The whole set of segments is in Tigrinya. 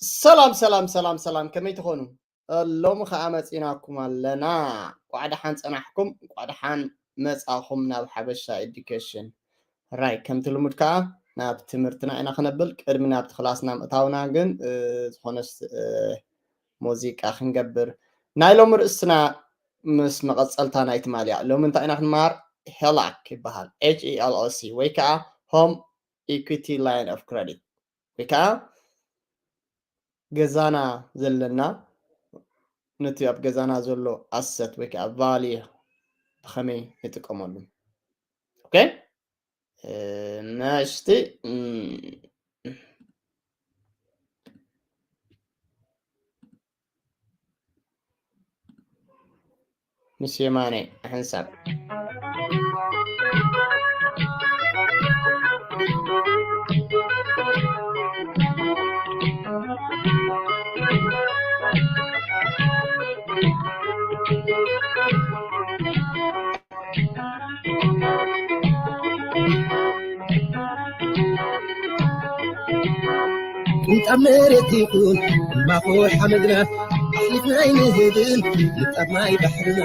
ሰላም ሰላም ሰላም ሰላም፣ ከመይ ትኾኑ? ሎሚ ኸዓ መፂናኩም ኣለና። እንቋዕ ደሓን ፀናሕኩም፣ እንቋዕ ደሓን መፃኹም ናብ ሓበሻ ኤዱኬሽን። ራይ፣ ከምቲ ልሙድ ከዓ ናብ ትምህርትና ኢና ክነብል። ቅድሚ ናብቲ ክላስና ምእታውና ግን እ፣ ዝኾነስ እ፣ ሙዚቃ ክንገብር፣ ናይ ሎሚ ርእስና ምስ መቐፀልታ ናይ ትማሊ እያ። ሎሚ እንታይ ኢና ክንመሃር? ሄላክ ይበሃል፣ ኤች ኢ ኤል ኦ ሲ፣ ወይ ከዓ ሆም ኢኩቲ ላይን ኦፍ ክረዲት፣ ወይ ከዓ ገዛና ዘለና፣ ነቲ ኣብ ገዛና ዘሎ ኣሰት ወይ ከዓ ቫልዩ ብኸመይ ንጥቀመሉ። ኦኬ፣ እ፣ ነሽቲ እም፣ ምስ የማነ ሓንሳብ። ቁንጣብ መሬት ይኹን እማኾ ሓመድና ኣሕሊፍና ኣይንህብን ንጣብ ማይ ባሕርና።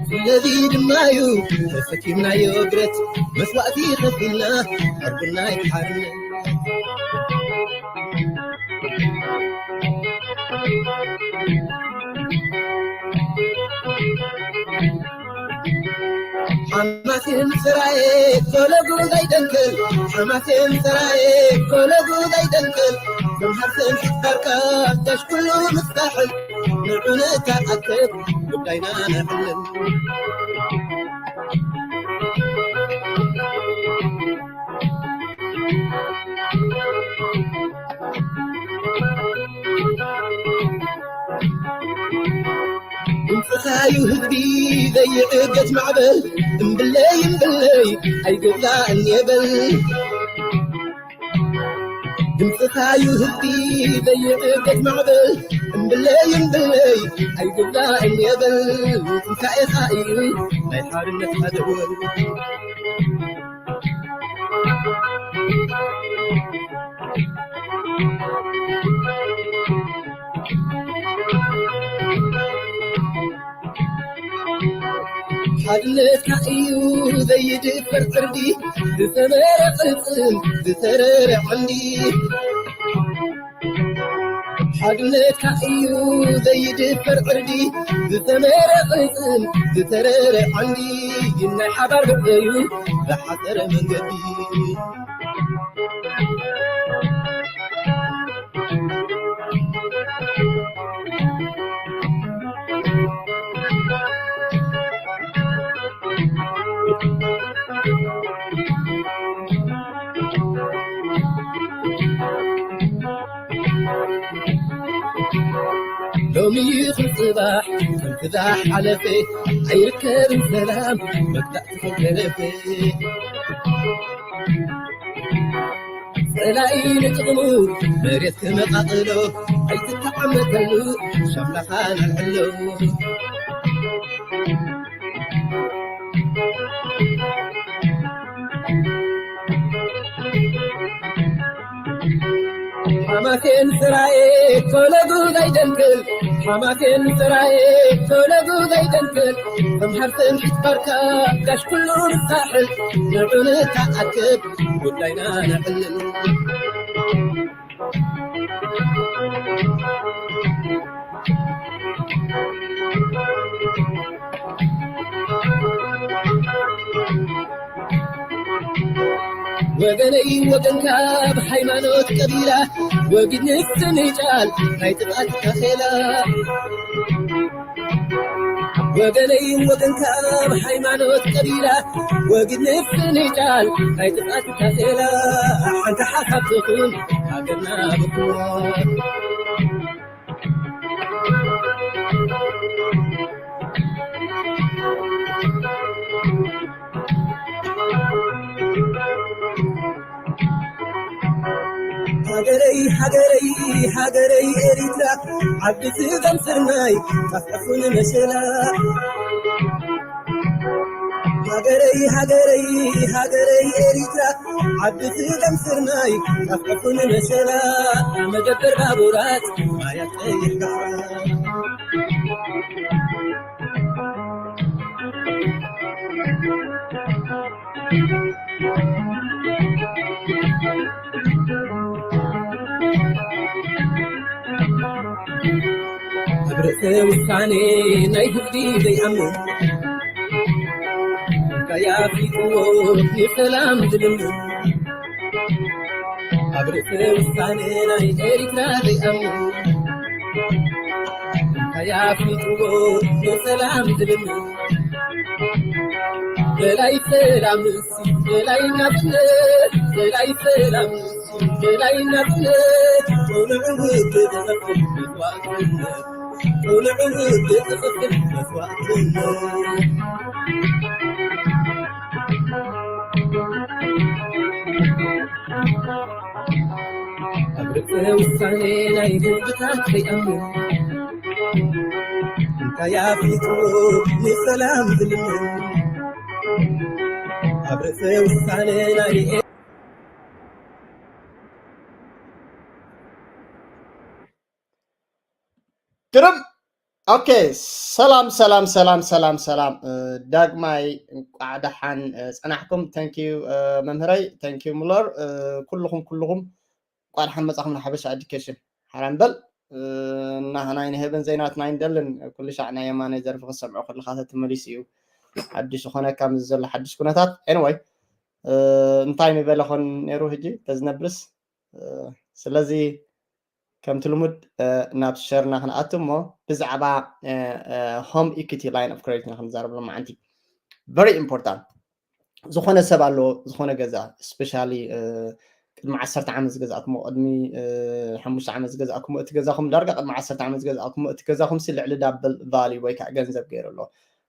ስለዚ ድማ እዩ ተሰኪምናዮ ብረት መስዋእቲ ከፊልና ዕርቁና ይሓርና። ሓማሴን ሰራየ ኮለጉ ዘይደንክል ሓማሴን ሰራየ ኮለጉ ዘይደንክል ዘምሃር ሰንሒት ባርካ ጋሽ ኩሉ ምስታሕል ንዑ ንተኣከብ ጉዳይና ነዕልል። ድምፅኻዩ ህዝቢ ዘይዕገት ማዕበል እምብለይ እምብለይ ኣይግባእን የበል። ድምፅኻዩ ህዝቢ ዘይዕገት ማዕበል እምብለይ እምብለይ ኣይግባእን የበል። ትንሳኤኻ እዩ ናይ ሓርነትና ደወል። ሓድነትካ እዩ ዘይድፈር ዕርዲ ዝሰመረ ቅልፅም ዝተረረ ዓንዲ። ሓድነትካ እዩ ዘይድፈር ዕርዲ ዝሰመረ ቅልፅም ዝተረረ ዓንዲ። ይናይ ሓባር በበዩ ዝሓፀረ መንገዲ። ሎሚ ይኹን ፅባሕ ከምቲ ዝሓለፈ ኣይርከብን ሰላም መግዛእቲ ከይተረፈ። ፀላኢ ንጥቕሙ መሬት ክመቓቕሎ ኣይትተዓመተሉ ሻምላኻ ነልዕሎ። ሓማሴን ስራዬ ኮለጉ ዘይደንክል ሓማሴን ስራዬ ኮለጉ ዘይደንክል ተምሃር ትምሒት ባርካ ጋሽ ኩሉ ንሳሕል ንዑ ንተኣከብ ጉዳይና ነዕልል። ወገነይ ወገንካ ብሃይማኖት ቀቢላ ወግድ ንስንጫል ናይ ጥፍኣት ካኼላ። ወገነይ ወገንካ ብሃይማኖት ቀቢላ ወግድ ንፍንጫል ናይ ጥፍኣት ካሴላ ሓንቲ ሓሳብ ትኹን ሃገርና ብኩራ። ሃገረይ ሃገረይ ሃገረይ ኤሪትራ ዓዲ ስጋን ስርናይ ጣፍዕፉን መሸላ። ሃገረይ ሃገረይ ሃገረይ ኤሪትራ ዓዲ ስገም ስርናይ ኣፍቀፉን መሸላ መደበር ባቡራት ማያት ቀይሕ ባሕራ ኣብ ርእሰ ውሳኔ ናይ ህዝቢ ዘይኣምን እንታይ ኣፍሊጥዎ ንሰላም ዝልምን ኣብ ርእሰ ውሳኔ ናይ ኤሪትራ ዘይኣምን እንታይ ኣፍሊጥዎ ንሰላም ዝልምን ደላይ ሰላም ንሲ ደላይ ናጽነት ደላይ ሰላም ደላይ ናጽነት ጽኑዕ ውድብ ዝኸፍል መስዋእትነት ጽኑዕ ውድብ ዝኸፍል መስዋእትነት ኣብ ርእሰ ውሳኔ ናይ ህዝብታት ዘይኣምን እንታይ ኣፍሊጥዎ ንሰላም ዝልምን ኣብ ርእሰ ውሳኔ ናይ ግርም። ኦኬ፣ ሰላም ሰላም ሰላም ሰላም ሰላም። ዳግማይ እንቋዕ ደሓን ጸናሕኩም። ተንኪዩ መምህረይ፣ ተንኪዩ ሙለር። ኩልኹም ኩልኹም እንቋዕ ደሓን መጻኹም ንሓበሻ ኤዱኬሽን። ሓራም በል። እና ናይ ንህብን ዘይናትና ኣይንደልን። ኩሉ ሻዕ ናይ የማነ ዘርፊ ክትሰምዖ ከለኻ ተመሊሱ እዩ ሓድሽ ዝኾነካ ምስ ዘሎ ሓድሽ ኩነታት። ኤኒወይ፣ እንታይ ምበለ ኾን ነይሩ ሕጂ ተዝነብርስ? ስለዚ ከምቲ ልሙድ ናብ ሸርና ክንኣቱ እሞ ብዛዕባ ሆም ኢኩቲ ላይን ኦፍ ክሬዲት ኢና ክንዛረብ ሎማዓንቲ። ቨሪ ኢምፖርታንት። ዝኾነ ሰብ ኣለዎ ዝኾነ ገዛ ስፔሻሊ ቅድሚ ዓሰርተ ዓመት ዝገዛእኩሞ ቅድሚ ሓሙሽተ ዓመት ዝገዛእኩሞ እቲ ገዛኹም ዳርጋ ቅድሚ ዓሰርተ ዓመት ዝገዛእኩሞ እቲ ገዛኹም ሲ ልዕሊ ዳብል ቫልዩ ወይ ከዓ ገንዘብ ገይሩ ኣሎ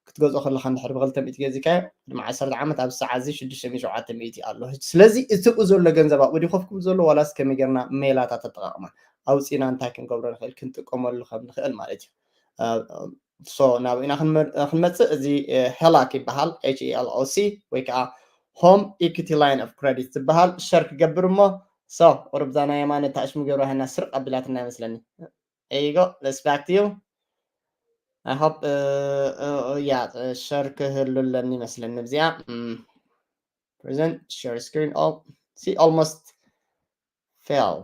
ክትገዝኦ ከለካ እንድሕር ብክልተ ሚእቲ ገዚካዮ ቅድሚ ዓሰርተ ዓመት ኣብ ሰዓት እዚ ሽዱሽተ ሚእቲ ሸውዓተ ሚእቲ ኣሎ። ስለዚ እቲ ብኡ ዘሎ ገንዘብ ኣብኡ ድዩ ኮፍ ክብል ዘሎ ዋላስ ከመይ ጌርና ሜላታት ኣጠቃቅማ ኣውፂና እንታይ ክንገብሮ ንኽእል ክንጥቀመሉ ከም ንኽእል ማለት እዩ። ሶ ናብ ኢና ክንመፅእ እዚ ሄላክ ይበሃል። ኤች ኢ ኤል ኦ ሲ ወይ ከዓ ሆም ኢኩቲ ላይን ኦፍ ክሬዲት ዝበሃል ሸር ክገብር እሞ ሶ ቁሩብ እዛ ናይ የማነ ታእሽሙ ገይሩ ሃና ስርቅ ኣቢላትና ይመስለኒ። There you go. Let's back to you. I hope uh, uh, yeah, uh, share ክህሉ ኣለኒ ይመስለኒ ብዚኣ present share screen all see almost fail.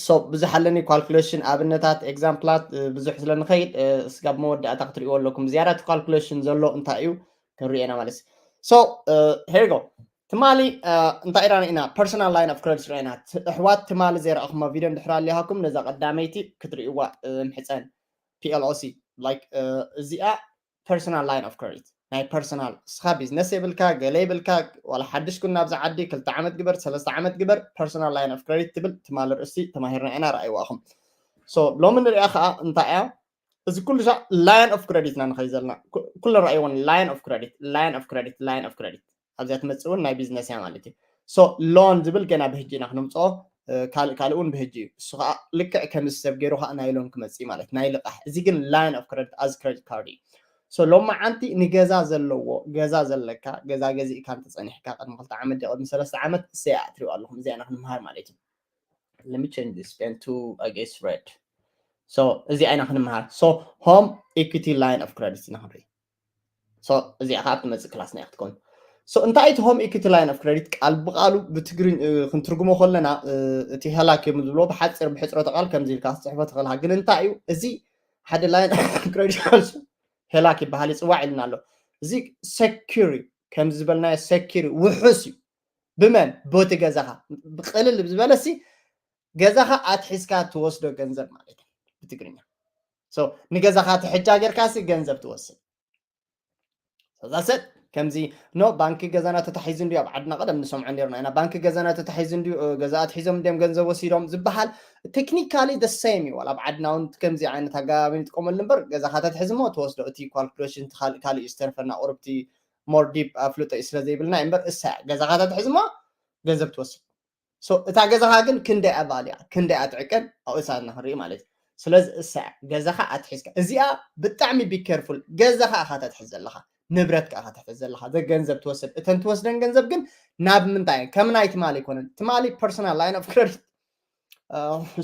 So ብዙሕ ኣለኒ ካልኩሌሽን ኣብነታት ኤግዛምፕላት ብዙሕ ስለ ንኸይድ ስጋብ መወዳእታ ክትሪእዎ ኣለኩም ዝያዳ እቲ ካልኩሌሽን ዘሎ እንታይ እዩ ክንሪኦ ኢና ማለት እዩ። So here you go. ትማሊ እንታይ ኢና ርኢና? ፐርሰናል ላይን ኦፍ ክሬዲት ርኢና። ኣሕዋት ትማሊ ዘይረኣኹሞ ቪድዮ እንድሕር ኣሊሃኩም ነዛ ቀዳመይቲ ክትርእይዋ ምሕፀን። ፒ ኤል ኦ ሲ ላይክ እዚኣ ፐርሰናል ላይን ኦፍ ክሬዲት ናይ ፐርሰናል እስኻ ቢዝነስ የብልካ ገለ የብልካ ዋላ ሓድሽ ኩን ናብዚ ዓዲ ክልተ ዓመት ግበር ሰለስተ ዓመት ግበር ፐርሰናል ላይን ኦፍ ክሬዲት ትብል ትማሊ ርእሲ ተማሂርና ኢና ረኣይዋ ኢኹም። ሶ ሎሚ ንሪኣ ከዓ እንታይ እያ እዚ ኩሉ ሻዕ ላይን ኦፍ ክሬዲት ኢና ንኸይድ ዘለና። ኩሉ ረኣይዎን ላይን ኦፍ ክሬዲት ላይን ኦፍ ክሬዲት ላይን ኦፍ ክሬዲት ኣብዚኣ ትመፅእ እውን ናይ ቢዝነስ እያ ማለት እዩ። ሶ ሎን ዝብል ገና ብህጂ ኢና ክነምፅኦ ካልእ ካልእ እውን ብህጂ እዩ። እሱ ከዓ ልክዕ ከም ሰብ ገይሩ ከዓ ናይ ሎን ክመፅእ ማለት ናይ ልቃሕ። እዚ ግን ላይን ኦፍ ክሬዲት ኣዝ ክሬዲት ካርድ እዩ። ሶ ሎማዓንቲ ንገዛ ዘለዎ ገዛ ዘለካ ገዛ ገዚእካ እንተፀኒሕካ ቅድሚ ክልተ ዓመት ድዩ ቅድሚ ሰለስተ ዓመት እሰያ ትሪኦ ኣለኹም እዚኣ ኢና ክንምሃር ማለት እዩ። Let me change this pen to I guess red. So እዚኣ ኢና ክንምሃር። So home equity line of credit ኢና ክንርኢ። So እዚኣ ከዓ ትመፅእ ክላስና እያ ክትከውን። So እንታይ እቲ ሆም ኢኩቲ ላይን ኦፍ ክሬዲት ቃል ብቃሉ ብትግርኝ ክንትርጉሞ ከለና እቲ ሄላክ እዮም ዝብሎ ብሓፂር ብሕፅረተ ቃል ከምዚ ኢልካ ክትፅሕፎ ትኽእልካ። ግን እንታይ እዩ እዚ ሓደ ላይን ክሬዲት ሄላክ ይበሃል ይፅዋዕ ኢልና ኣሎ። እዚ ሴኪሪ ከምዚ ዝበልናዮ ሴኪሪ ውሑስ እዩ። ብመን ቦቲ ገዛኻ ብቅልል ዝበለሲ ገዛኻ ኣትሒዝካ ትወስዶ ገንዘብ ማለት እዩ ብትግርኛ። ንገዛኻ ትሕጃ ጌርካ ሲ ገንዘብ ትወስድ ዛሰት ከምዚ ኖ ባንኪ ገዛና ተታሒዙ እንዲዩ ኣብ ዓድና ቀደም ንሰምዖ ነርና ኢና ባንኪ ገዛና ተታሒዙ እንዲዩ ገዛ ኣትሒዞም እንዲዮም ገንዘብ ወሲዶም ዝበሃል ቴክኒካሊ ደ ሴም እዩ ኣብ ዓድና እውን ከምዚ ዓይነት ኣገባቢ ንጥቀመሉ እምበር ገዛኻ ተትሕዝ እሞ ትወስዶ እቲ ካልኩሌሽን ካልእ እዩ ዝተርፈና ቁርብቲ ሞር ዲፕ ኣፍልጦ እዩ ስለ ዘይብልና እዩ እምበር እሳ ገዛኻ ተትሕዝ እሞ ገንዘብ ትወስድ እታ ገዛኻ ግን ክንደይ ኣባል እያ ክንደይ ኣትዕቀን ኣብኡ ሳና ክንርኢ ማለት እዩ ስለዚ እሳ ገዛኻ ኣትሒዝካ እዚኣ ብጣዕሚ ቢኬርፉል ገዛኻ ኢኻ ተትሕዝ ዘለኻ ንብረት ከዓ ክትሕዝ ዘለካ ዘ ገንዘብ ትወስድ እተን ትወስደን ገንዘብ ግን ናብ ምንታይ እየን ከም ናይ ትማሊ ኣይኮነን ትማሊ personal line of credit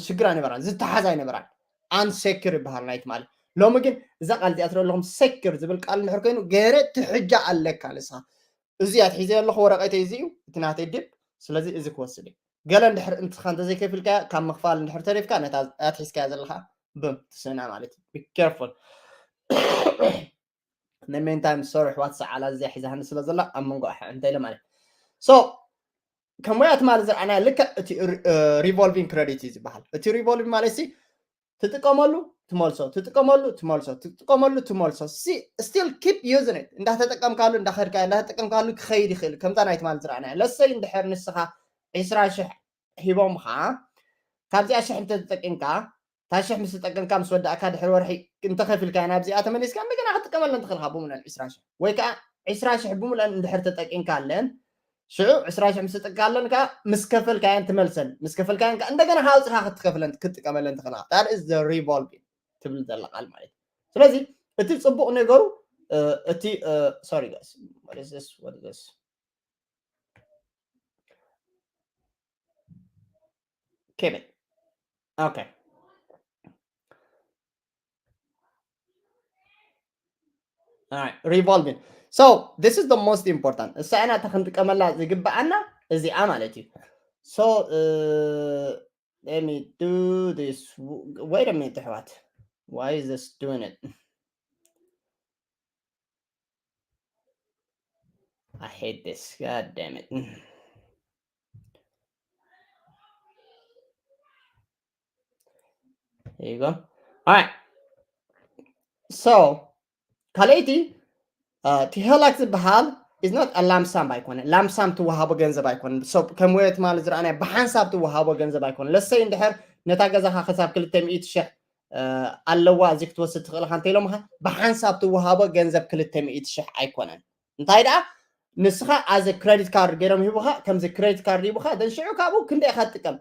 ሽግር ኣይነበራን ዝተሓዝ ኣይነበራን። Unsecure ይበሃል ናይ ትማሊ። ሎሚ ግን እዛ ቃል እዚኣ ትርኢ ኣለኹም secure ዝብል ቃል እንድሕር ኮይኑ ገይረ ትሕጃ ኣለካ ንስኻ። እዚ ኣትሒዘ ኣለኹ ወረቀተይ እዚ እዩ እቲ ናተይ ዲፕ። ስለዚ እዚ ክወስድ እዩ። ገለ እንድሕር እንትኻ እንተዘይከፊልካ ካብ ምኽፋል እንድሕር ተሪፍካ ነታ ኣትሒዝካያ ዘለኻ ብም ትስእና ማለት እዩ። Be careful። In the meantime sorry ኣሕዋት ሰዓላ እዚኣ ሒዛሃኒ ስለ ዘላ ኣብ መንጎ ኣሕ እንተ ኢለ ማለት so ከም ወያ ትማሊ ዝረኣናዮ ልክዕ እቲ revolving credit እዩ ዝበሃል። እቲ revolving ማለት ሲ ትጥቀመሉ ትመልሶ ትጥቀመሉ ትመልሶ ትጥቀመሉ ትመልሶ still keep using it እንዳተጠቀምካሉ እንዳኸድካ እንዳተጠቀምካሉ ክኸይድ ይኽእል። ከምታ ናይ ትማሊ ዝረኣናዮ ለሰይ እንድሕር ንስኻ ዒስራ ሽሕ ሂቦምኻ ካብዚኣ ሽሕ እንተተጠቂምካ እታ ሽሕ ምስ ተጠቀምካ ምስ ወዳእካ ድሕሪ ወርሒ እንተኸፊልካ ናብዚኣ ተመሊስካ እንደገና ክትጥቀመለን ትኽእልካ ብሙሉአን ዒስራ ሽሕ ወይ ከዓ ዒስራ ሽሕ ብሙሉአን እንድሕር ተጠቂምካ ኣለን ሽዑ ዒስራ ሽሕ ምስ ተጠቂምካ ኣለን ከዓ ምስ ከፈልካየን ትመልሰን ምስ ከፈልካየን ከዓ እንደገና ካብ ኣውፅኻ ክትከፍለን ክትጥቀመለን ትኽእልካ። That is the revolving ትብል ዘላ ቃል ማለት እዩ። ስለዚ እቲ ፅቡቅ ነገሩ እቲ sorry guys what is this what is this Keep it. Okay. All right, revolving. So this is the most important. እሳና ተክንጥቀመላ ዝግባኣና እዚኣ ማለት እዩ። So uh, let me do this. Wait a minute, what? Why is this doing it? I hate this. God damn it. There you go. All right. So, ካልኣይቲ እቲ ሄላክ ዝበሃል is not a lump sum ኣይኮነ ላምሳም ትወሃቦ ገንዘብ ኣይኮነ ከም ወየት ማለት ዝረኣናዮ ብሓንሳብ ትወሃቦ ገንዘብ ኣይኮነ ለሰይ እንድሕር ነታ ገዛኻ ክሳብ ክልተ ሚእቲ ሽሕ ኣለዋ እዚ ክትወስድ ትኽእልካ እንተኢሎምካ ብሓንሳብ ትወሃቦ ገንዘብ ክልተ ሚእቲ ሽሕ ኣይኮነን እንታይ ደኣ ንስኻ ኣዘ ክረዲት ካርድ ገይሮም ሂቡኻ ከምዚ ክረዲት ካርድ ሂቡኻ ደን ሽዑ ካብኡ ክንደይ ኢኻ ትጥቀም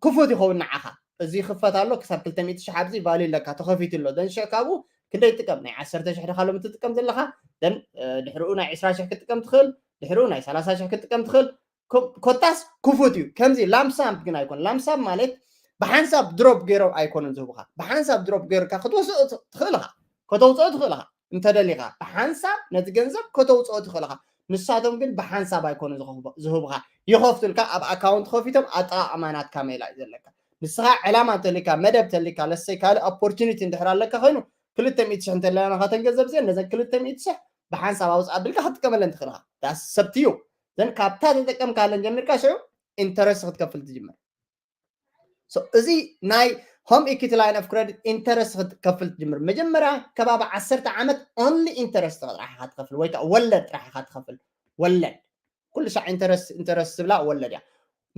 ክፉት ይኸውን ንዓኻ እዚ ይኽፈት ኣሎ ክሳብ ክልተ ሚእቲ ሽሕ ኣብዚ ቫልዩ ኣለካ ተኸፊቱ ኣሎ ደን ሽዑ ካብኡ ክንደይ ትጥቀም ናይ ዓሰርተ ሽሕ ድኻ ሎም ትጥቀም ዘለኻ ደን ድሕሪኡ ናይ ዕስራ ሽሕ ክትጥቀም ትኽእል ድሕሪኡ ናይ ሰላሳ ሽሕ ክትጥቀም ትኽእል ኮታስ ክፉት እዩ ከምዚ ላምሳም ግን ኣይኮን ላምሳም ማለት ብሓንሳብ ድሮፕ ገይሮም ኣይኮኑን ዝህቡኻ ብሓንሳብ ድሮፕ ገይርካ ክትወስኦ ትኽእል ኢኻ ከተውፅኦ ትኽእል ኢኻ እንተደሊኻ ብሓንሳብ ነቲ ገንዘብ ከተውፅኦ ትኽእል ኢኻ ንሳቶም ግን ብሓንሳብ ኣይኮኑ ዝህቡኻ ይኸፍቱልካ ኣብ ኣካውንት ከፊቶም ኣጠቓቕማ ናትካ ሜላ እዩ ዘለካ ንስኻ ዕላማ እንተሊካ መደብ ተሊካ ለሰይ ካልእ ኦፖርቹኒቲ እንድሕር ኣለካ ኮይኑ ክልተ ሚእቲ ሽሕ እንተለና ናኻተን ገንዘብ እዚአን ነዘን ክልተ ሚእቲ ሽሕ ብሓንሳብ ኣውፅእ ኣቢልካ ክትጥቀመለን ትኽእል ኢኻ ዳስ ሰብትዩ ዘን ካብታ ተጠቀምካለን ጀሚርካ ሽዑ ኢንተረስት ክትከፍል ትጅምር እዚ ናይ ሆም ኢኩቲ ላይን ኦፍ ክረዲት ኢንተረስት ክትከፍል ትጅምር መጀመርያ ከባቢ ዓሰርተ ዓመት ኦንሊ ኢንተረስት ጥራሕ ኢኻ ትኸፍል ወይ ከዓ ወለድ ጥራሕ ኢኻ ትኸፍል ወለድ ኩሉ ሻዕ ኢንተረስት ኢንተረስት ዝብላ ወለድ እያ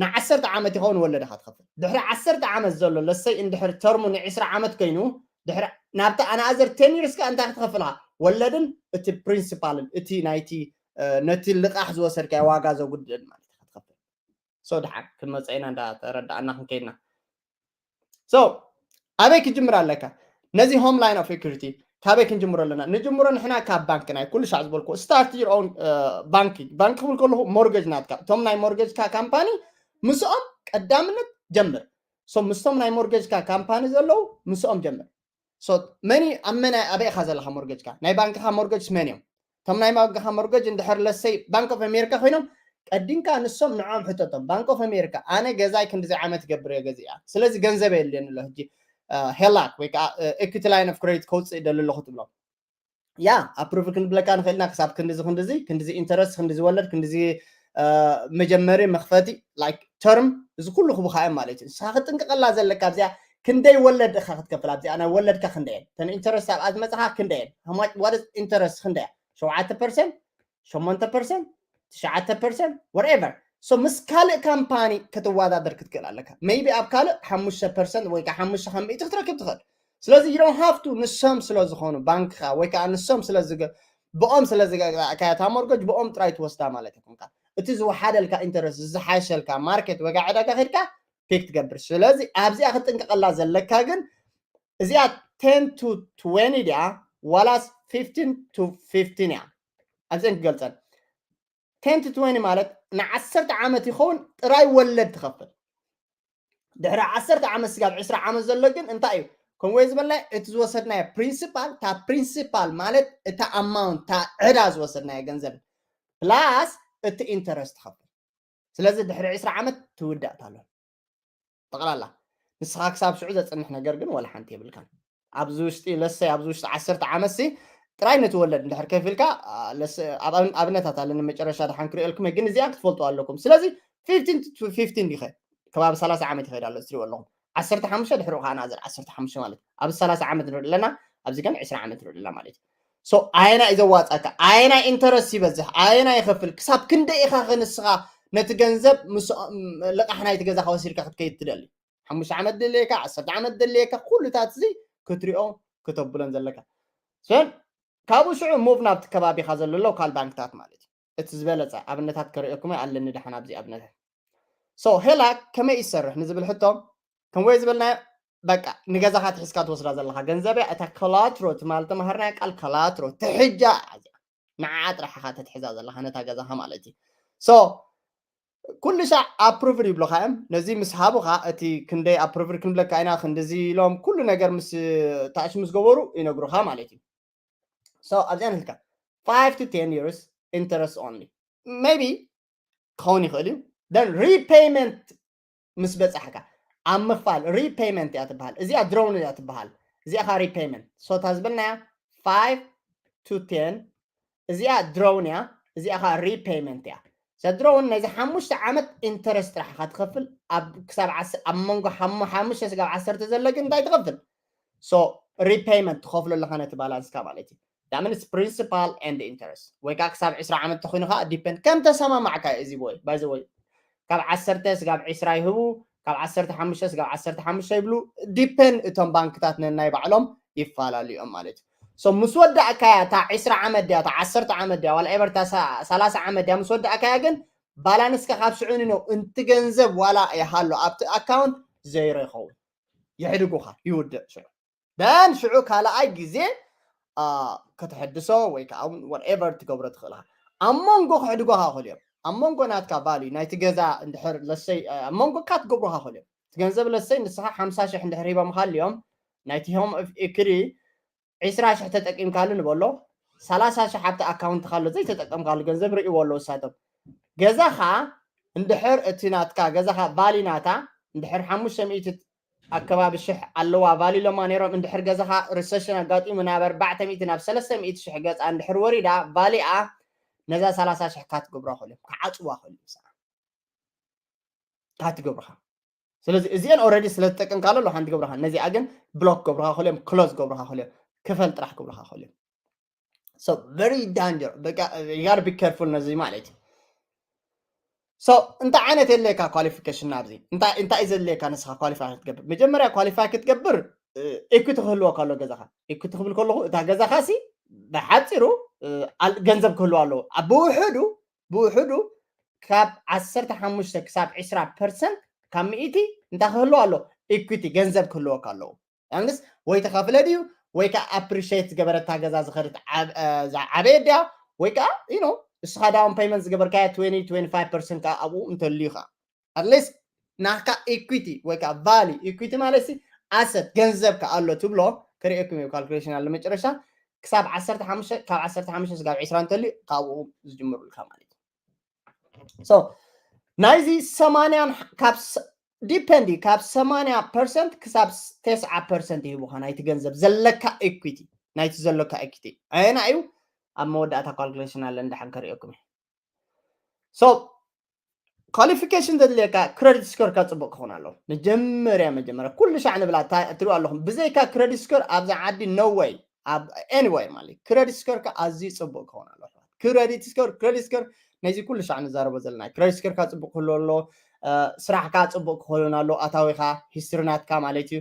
ንዓሰርተ ዓመት ይኸውን ወለድ ኢኻ ትኸፍል ድሕሪ ዓሰርተ ዓመት ዘሎ ለሰይ እንድሕር ተርሙ ንዕስራ ዓመት ኮይኑ ድሕሪ ናብቲ ኣናኣዘር ቴን ይርስ ከዓ እንታይ ክትኸፍል ኢኻ ወለድን እቲ ፕሪንሲፓልን እቲ ናይቲ ነቲ ልቓሕ ዝወሰድካዮ ዋጋ ዘጉድል ማለት ኢኻ ትኸፍል so ድሓን ክንመፀ ኢና እንዳተረዳእና ክንከይድና so ኣበይ ክጅምር ኣለካ ነዚ ሆም ላይን ኦፍ ኢኩሪቲ ካበይ ክንጅምሮ ኣለና ንጅምሮ ንሕና ካብ ባንክ ናይ ኩሉ ሻዕ ዝበልኩ start your own banking ባንክ ክብል ከለኹ ሞርገጅ ናትካ እቶም ናይ ሞርገጅካ ካምፓኒ ምስኦም ቀዳምነት ጀምር so ምስቶም ናይ ሞርገጅካ ካምፓኒ ዘለዉ ምስኦም ጀምር መን ኣብ መን ኣበይ ኢኻ ዘለኻ ሞርገጅካ ናይ ባንክኻ ሞርገጅ መን እዮም እቶም ናይ ባንክኻ ሞርገጅ እንድሕር ለሰይ ባንክ ኦፍ ኣሜሪካ ኮይኖም ቀዲምካ ንሶም ንዖም ሕተቶም ባንክ ኦፍ ኣሜሪካ ኣነ ገዛይ ክንዲዚ ዓመት ይገብር እየ ገዚኣ ስለዚ ገንዘብ የድልየኒ ኣሎ ሕጂ ሄላክ ወይ ከዓ ኢኩቲ ላይን ኦፍ ክሬዲት ከውፅእ ይደሊ ኣለኹ ትብሎም ያ ኣፕሩቭ ክንብለካ ንኽእልና ክሳብ ክንዲዚ ክንዲዚ ክንዲዚ ኢንተረስት ክንዲዚ ወለድ ክንዲዚ መጀመሪ መኽፈቲ ላይክ ተርም እዚ ኩሉ ክቡካ እዮም ማለት እዩ ንስኻ ክጥንቀቀላ ዘለካ ኣብዚኣ ክንደይ ወለድ ኢኻ ክትከፍል ኣብዚኣ ናይ ወለድካ ክንደየን ተን ኢንተረስት ኣብኣ ዝመፅኻ ክንደየን what is interest ክንደያ ሸውዓተ ፐርሰንት ሸሞንተ ፐርሰንት ትሽዓተ ፐርሰንት whatever so ምስ ካልእ ካምፓኒ ክትወዳደር ክትክእል ኣለካ maybe ኣብ ካልእ ሓሙሽተ ፐርሰንት ወይ ከዓ ሓሙሽተ ካብ ሚእቲ ክትረክብ ትኽእል ስለዚ you don't have to ንሶም ስለ ዝኾኑ ባንክኻ ወይ ከዓ ንሶም ስለ ብኦም ስለ ዝገዛእካያ እታ ሞርገጅ ብኦም ጥራይ ትወስዳ ማለት ኣይኮንካ እቲ ዝወሓደልካ ኢንተረስት ዝሓሸልካ ማርኬት ወይ ከዓ ዕዳጋ ከድካ ፒክ ትገብር ስለዚ ኣብዚኣ ክትጥንቀቀላ ዘለካ ግን እዚኣ ten to twenty ድያ ዋላስ fifteen to fifteen እያ ኣብዚአን ክገልፀን። Ten to twenty ማለት ንዓሰርተ ዓመት ይኸውን ጥራይ ወለድ ትኸፍል። ድሕሪ ዓሰርተ ዓመት ስጋብ ዕስራ ዓመት ዘሎ ግን እንታይ እዩ? ከምኡ ዝበልና እቲ ዝወሰድናዮ ፕሪንሲፓል፣ እታ ፕሪንሲፓል ማለት እታ ኣማውንት፣ እታ ዕዳ ዝወሰድናዮ ገንዘብ ፕላስ እቲ ኢንተረስት ትኸፍል። ስለዚ ድሕሪ ዕስራ ዓመት ትውዳእ እታ ሎን ጠቕላላ። ንስኻ ክሳብ ሽዑ ዘፅንሕ ነገር ግን ወላ ሓንቲ የብልካን። ኣብዚ ውሽጢ ለሰይ ኣብዚ ውሽጢ ዓሰርተ ዓመት ሲ ጥራይ ነቲ ወለድ እንድሕር ከፊልካ ኣብነታት ኣለኒ መጨረሻ ድሓን ክሪኦልኩም ግን እዚኣ ክትፈልጡ ኣለኩም። ስለዚ fifteen ዲኸ ከባቢ ሰላሳ ዓመት ይኸይድ ኣሎ እትሪኦ ኣለኹም። ዓሰርተ ሓሙሽተ ድሕሪኡ ከዓ ናዘር ዓሰርተ ሓሙሽተ ማለት ኣብ ሰላሳ ዓመት ንርኢ ኣለና። ኣብዚ ግን ዕስራ ዓመት ንርኢ ኣለና ማለት እዩ። So ኣየና እዩ ዘዋፃካ? ኣየና ኢንተረስት ይበዝሕ? ኣየና ይኸፍል? ክሳብ ክንደይ ኢኻ ንስኻ ነቲ ገንዘብ ልቓሕ ናይቲ ገዛኻ ወሲድካ ክትከይድ ትደሊ? ሓሙሽተ ዓመት ድልየካ፣ ዓሰርተ ዓመት ድልየካ፣ ኩሉታት እዚ ክትሪኦ ክተብሎን ዘለካ። ሰን ካብኡ ሽዑ ሙቭ ናብቲ ከባቢኻ ዘሎ ሎካል ባንክታት ማለት እዩ። እቲ ዝበለፀ ኣብነታት ከርእየኩም ኣለኒ ደሓን ኣብዚ ኣብነታት። So ሄላ ከመይ ይሰርሕ ንዝብል ሕቶ ከም ወይ ዝበልናዮ በቃ ንገዛኻ ትሒዝካ ትወስዳ ዘለኻ ገንዘብ እያ። እታ ኮላትሮ ትማል ተማሃርናያ ቃል ኮላትሮ ትሕጃ ንዓ ጥራሕ ኢኻ ተትሕዛ ዘለኻ ነታ ገዛኻ ማለት እዩ። So ኩሉ ሻዕ ኣፕሩቭድ ይብሉኻ እዮም። ነዚ ምስ ሃቡኻ እቲ ክንደይ ኣፕሩቭድ ክንብለካ ኢና ክንድዚ ኢሎም ኩሉ ነገር ምስ ታሽ ምስ ገበሩ ይነግሩኻ ማለት እዩ። So ኣብዚኣ ንህልካ five to ten years interest only maybe ክኸውን ይኽእል እዩ። Then repayment ምስ በጻሕካ ኣብ ምኽፋል repayment እያ ትበሃል። እዚኣ ድሮውን እያ ትበሃል። እዚኣ ኻ repayment so እታ ዝበልናያ five to ten እዚኣ ድሮውን እያ። እዚኣ ኻ repayment እያ። እዛ ድሮውን ነዚ ሓሙሽተ ዓመት ኢንተረስት ጥራሕ ኢኻ ትኸፍል። ኣብ ክሳብ ዓስ- ኣብ መንጎ ሓሙ- ሓሙሽተ ስጋብ ዓሰርተ ዘሎ ግን እንታይ ትኸፍል? So repayment ትኸፍሎ ኣለኻ ነቲ ባላንስካ ማለት እዩ። That means principal and interest ወይ ከዓ ክሳብ ዕስራ ዓመት ተኾይኑ ከዓ ዲፐንድ ከም ተሰማማዕካ እዩ። እዚ ቦይ ባይ ዘ ወይ ካብ ዓሰርተ ስጋብ ዕስራ ይህቡ፣ ካብ ዓሰርተ ሓሙሽተ ስጋብ ዓሰርተ ሓሙሽተ ይብሉ። ዲፐንድ እቶም ባንክታት ነናይ ባዕሎም ይፈላለዩ እዮም ማለት እዩ። So ምስ ወዳእካያ እታ ዕስራ ዓመት ድያ እታ ዓሰርተ ዓመት ድያ ዋላ ኤቨር እታ ሳ- ሰላሳ ዓመት ድያ ምስ ወዳእካያ ግን ባላንስካ ካብ ሽዑ ንነው እንቲ ገንዘብ ዋላ ይሃሎ ኣብቲ ኣካውንት ዜሮ ይኸውን። የሕድጉኻ ይውድእ ሽዑ ደን ሽዑ ካልኣይ ግዜ ከተሐድሶ ወይ ከዓ ወትኤቨር ትገብሮ ትኽእል ኢኻ። ኣብ መንጎ ክሕድጎኻ ይኽእሉ እዮም። ኣብ መንጎ ናትካ ቫልዩ ናይቲ ገዛ እንድሕር ለሰይ ኣብ መንጎካ ትገብሩኻ ይኽእሉ እዮም። እቲ ገንዘብ ለሰይ ንስኻ ሓምሳ ሽሕ እንድሕር ሂቦምኻ ኣልዮም ናይቲ ሆም ኢኩቲ ዕስራ ሽሕ ተጠቂምካሉ ንበሎ ሰላሳ ሽሕ ኣብቲ ኣካውንትካ ኣሎ ዘይተጠቀምካሉ ገንዘብ ርእይዎ ኣለዉ እሳቶም። ገዛኻ እንድሕር እቲ ናትካ ገዛኻ ቫልዩ ናታ እንድሕር ሓሙሽተ ሚእቲ ኣከባቢ ሽሕ ኣለዋ ቫልዩ ኢሎማ ነይሮም። እንድሕር ገዛኻ ሪሰሽን ኣጋጢሙ ናብ ኣርባዕተ ሚእቲ ናብ ሰለስተ ሚእቲ ሽሕ ገፃ እንድሕር ወሪዳ ቫልዩኣ ነዛ ሰላሳ ሽሕ ካትገብራ ክእሉ እዮም ክዓፅዋ ክእሉ እዮም ሰዓ ካትገብርኻ። ስለዚ እዚአን ኦረዲ ስለ ዝጠቀምካሉ ኣለዋ ሓንቲ ገብርኻ ነዚኣ ግን ብሎክ ገብርኻ ክእሉ እዮም ክሎዝ ገብርኻ ክእሉ እዮም ክፈል ጥራሕ ክብልኻ ክእሉ እዮም። So very danger በቃ you gotta be careful ነዚ ማለት እዩ። So እንታይ ዓይነት የድልየካ ኳሊፊኬሽን ኣብዚ እንታይ እንታይ እዩ ዘድልየካ ንስኻ ኳሊፋይ ክትገብር መጀመርያ ኳሊፋይ ክትገብር ኢኩቲ ክህልወካ ኣሎ ገዛኻ። ኢኩቲ ክብል ከለኹ እታ ገዛኻ ሲ ብሓፂሩ ገንዘብ ክህልዋ ኣለዎ። ብውሕዱ ብውሕዱ ካብ ዓሰርተ ሓሙሽተ ክሳብ ዕስራ ፐርሰንት ካብ ሚእቲ እንታይ ክህልዋ ኣሎ? ኢኩቲ ገንዘብ ክህልወካ ኣለዎ። ያንስ ወይ ተኸፍለ ድዩ ወይ ከዓ ኣፕሪሽት ዝገበረታ ገዛ ዝኸደት ዝዓበየ ድያ ወይ ከዓ you know እስኻ ዳውን ፔመንት ዝገበርካያ twenty twenty five percent ከዓ ኣብኡ እንተልዩ ከዓ ኣትሊስት ናካ ኢኩቲ ወይ ከዓ ቫሊ ኢኩቲ ማለት ሲ ኣሰት ገንዘብካ ኣሎ ትብሎ ክርእየኩም እዩ ካልኩሌሽን ኣሎ መጨረሻ ክሳብ ዓሰርተ ሓሙሽተ ካብ ዓሰርተ ሓሙሽተ ስጋብ ዕስራ እንተልዩ ካብኡ ዝጅምሩልካ ማለት እዩ። ናይዚ ሰማንያን ካብ ዲፐንድ ካብ ሰማንያ ፐርሰንት ክሳብ ተስዓ ፐርሰንት ይህቡኻ ናይቲ ገንዘብ ዘለካ ኢኩቲ ናይቲ ዘለካ ኢኩቲ ኣየና እዩ ኣብ መወዳእታ ካልኩሌሽን ኣለ እንዳሓን ከርእየኩም እዩ። ኳሊፊኬሽን ዘድልየካ ክረዲት ስኮርካ ፅቡቅ ክኾን ኣለዎ። መጀመርያ መጀመርያ ኩሉ ሻዕ ንብላ እትሪኡ ኣለኹም ብዘይካ ክረዲት ስኮር ኣብዛ ዓዲ no way ኣብ anywhere ማለት ክረዲት ስኮርካ ኣዝዩ ፅቡቅ ክኾን ኣለዎ። ክረዲት ስኮር ክረዲት ስኮር ነዚ ኩሉ ሻዕ ንዛረቦ ዘለና ክረዲት ስኮርካ ፅቡቅ ክህሉ ኣሎ። ስራሕካ ፅቡቅ ክኸውን ኣሎ። ኣታዊካ ሂስትሪ ናትካ ማለት እዩ።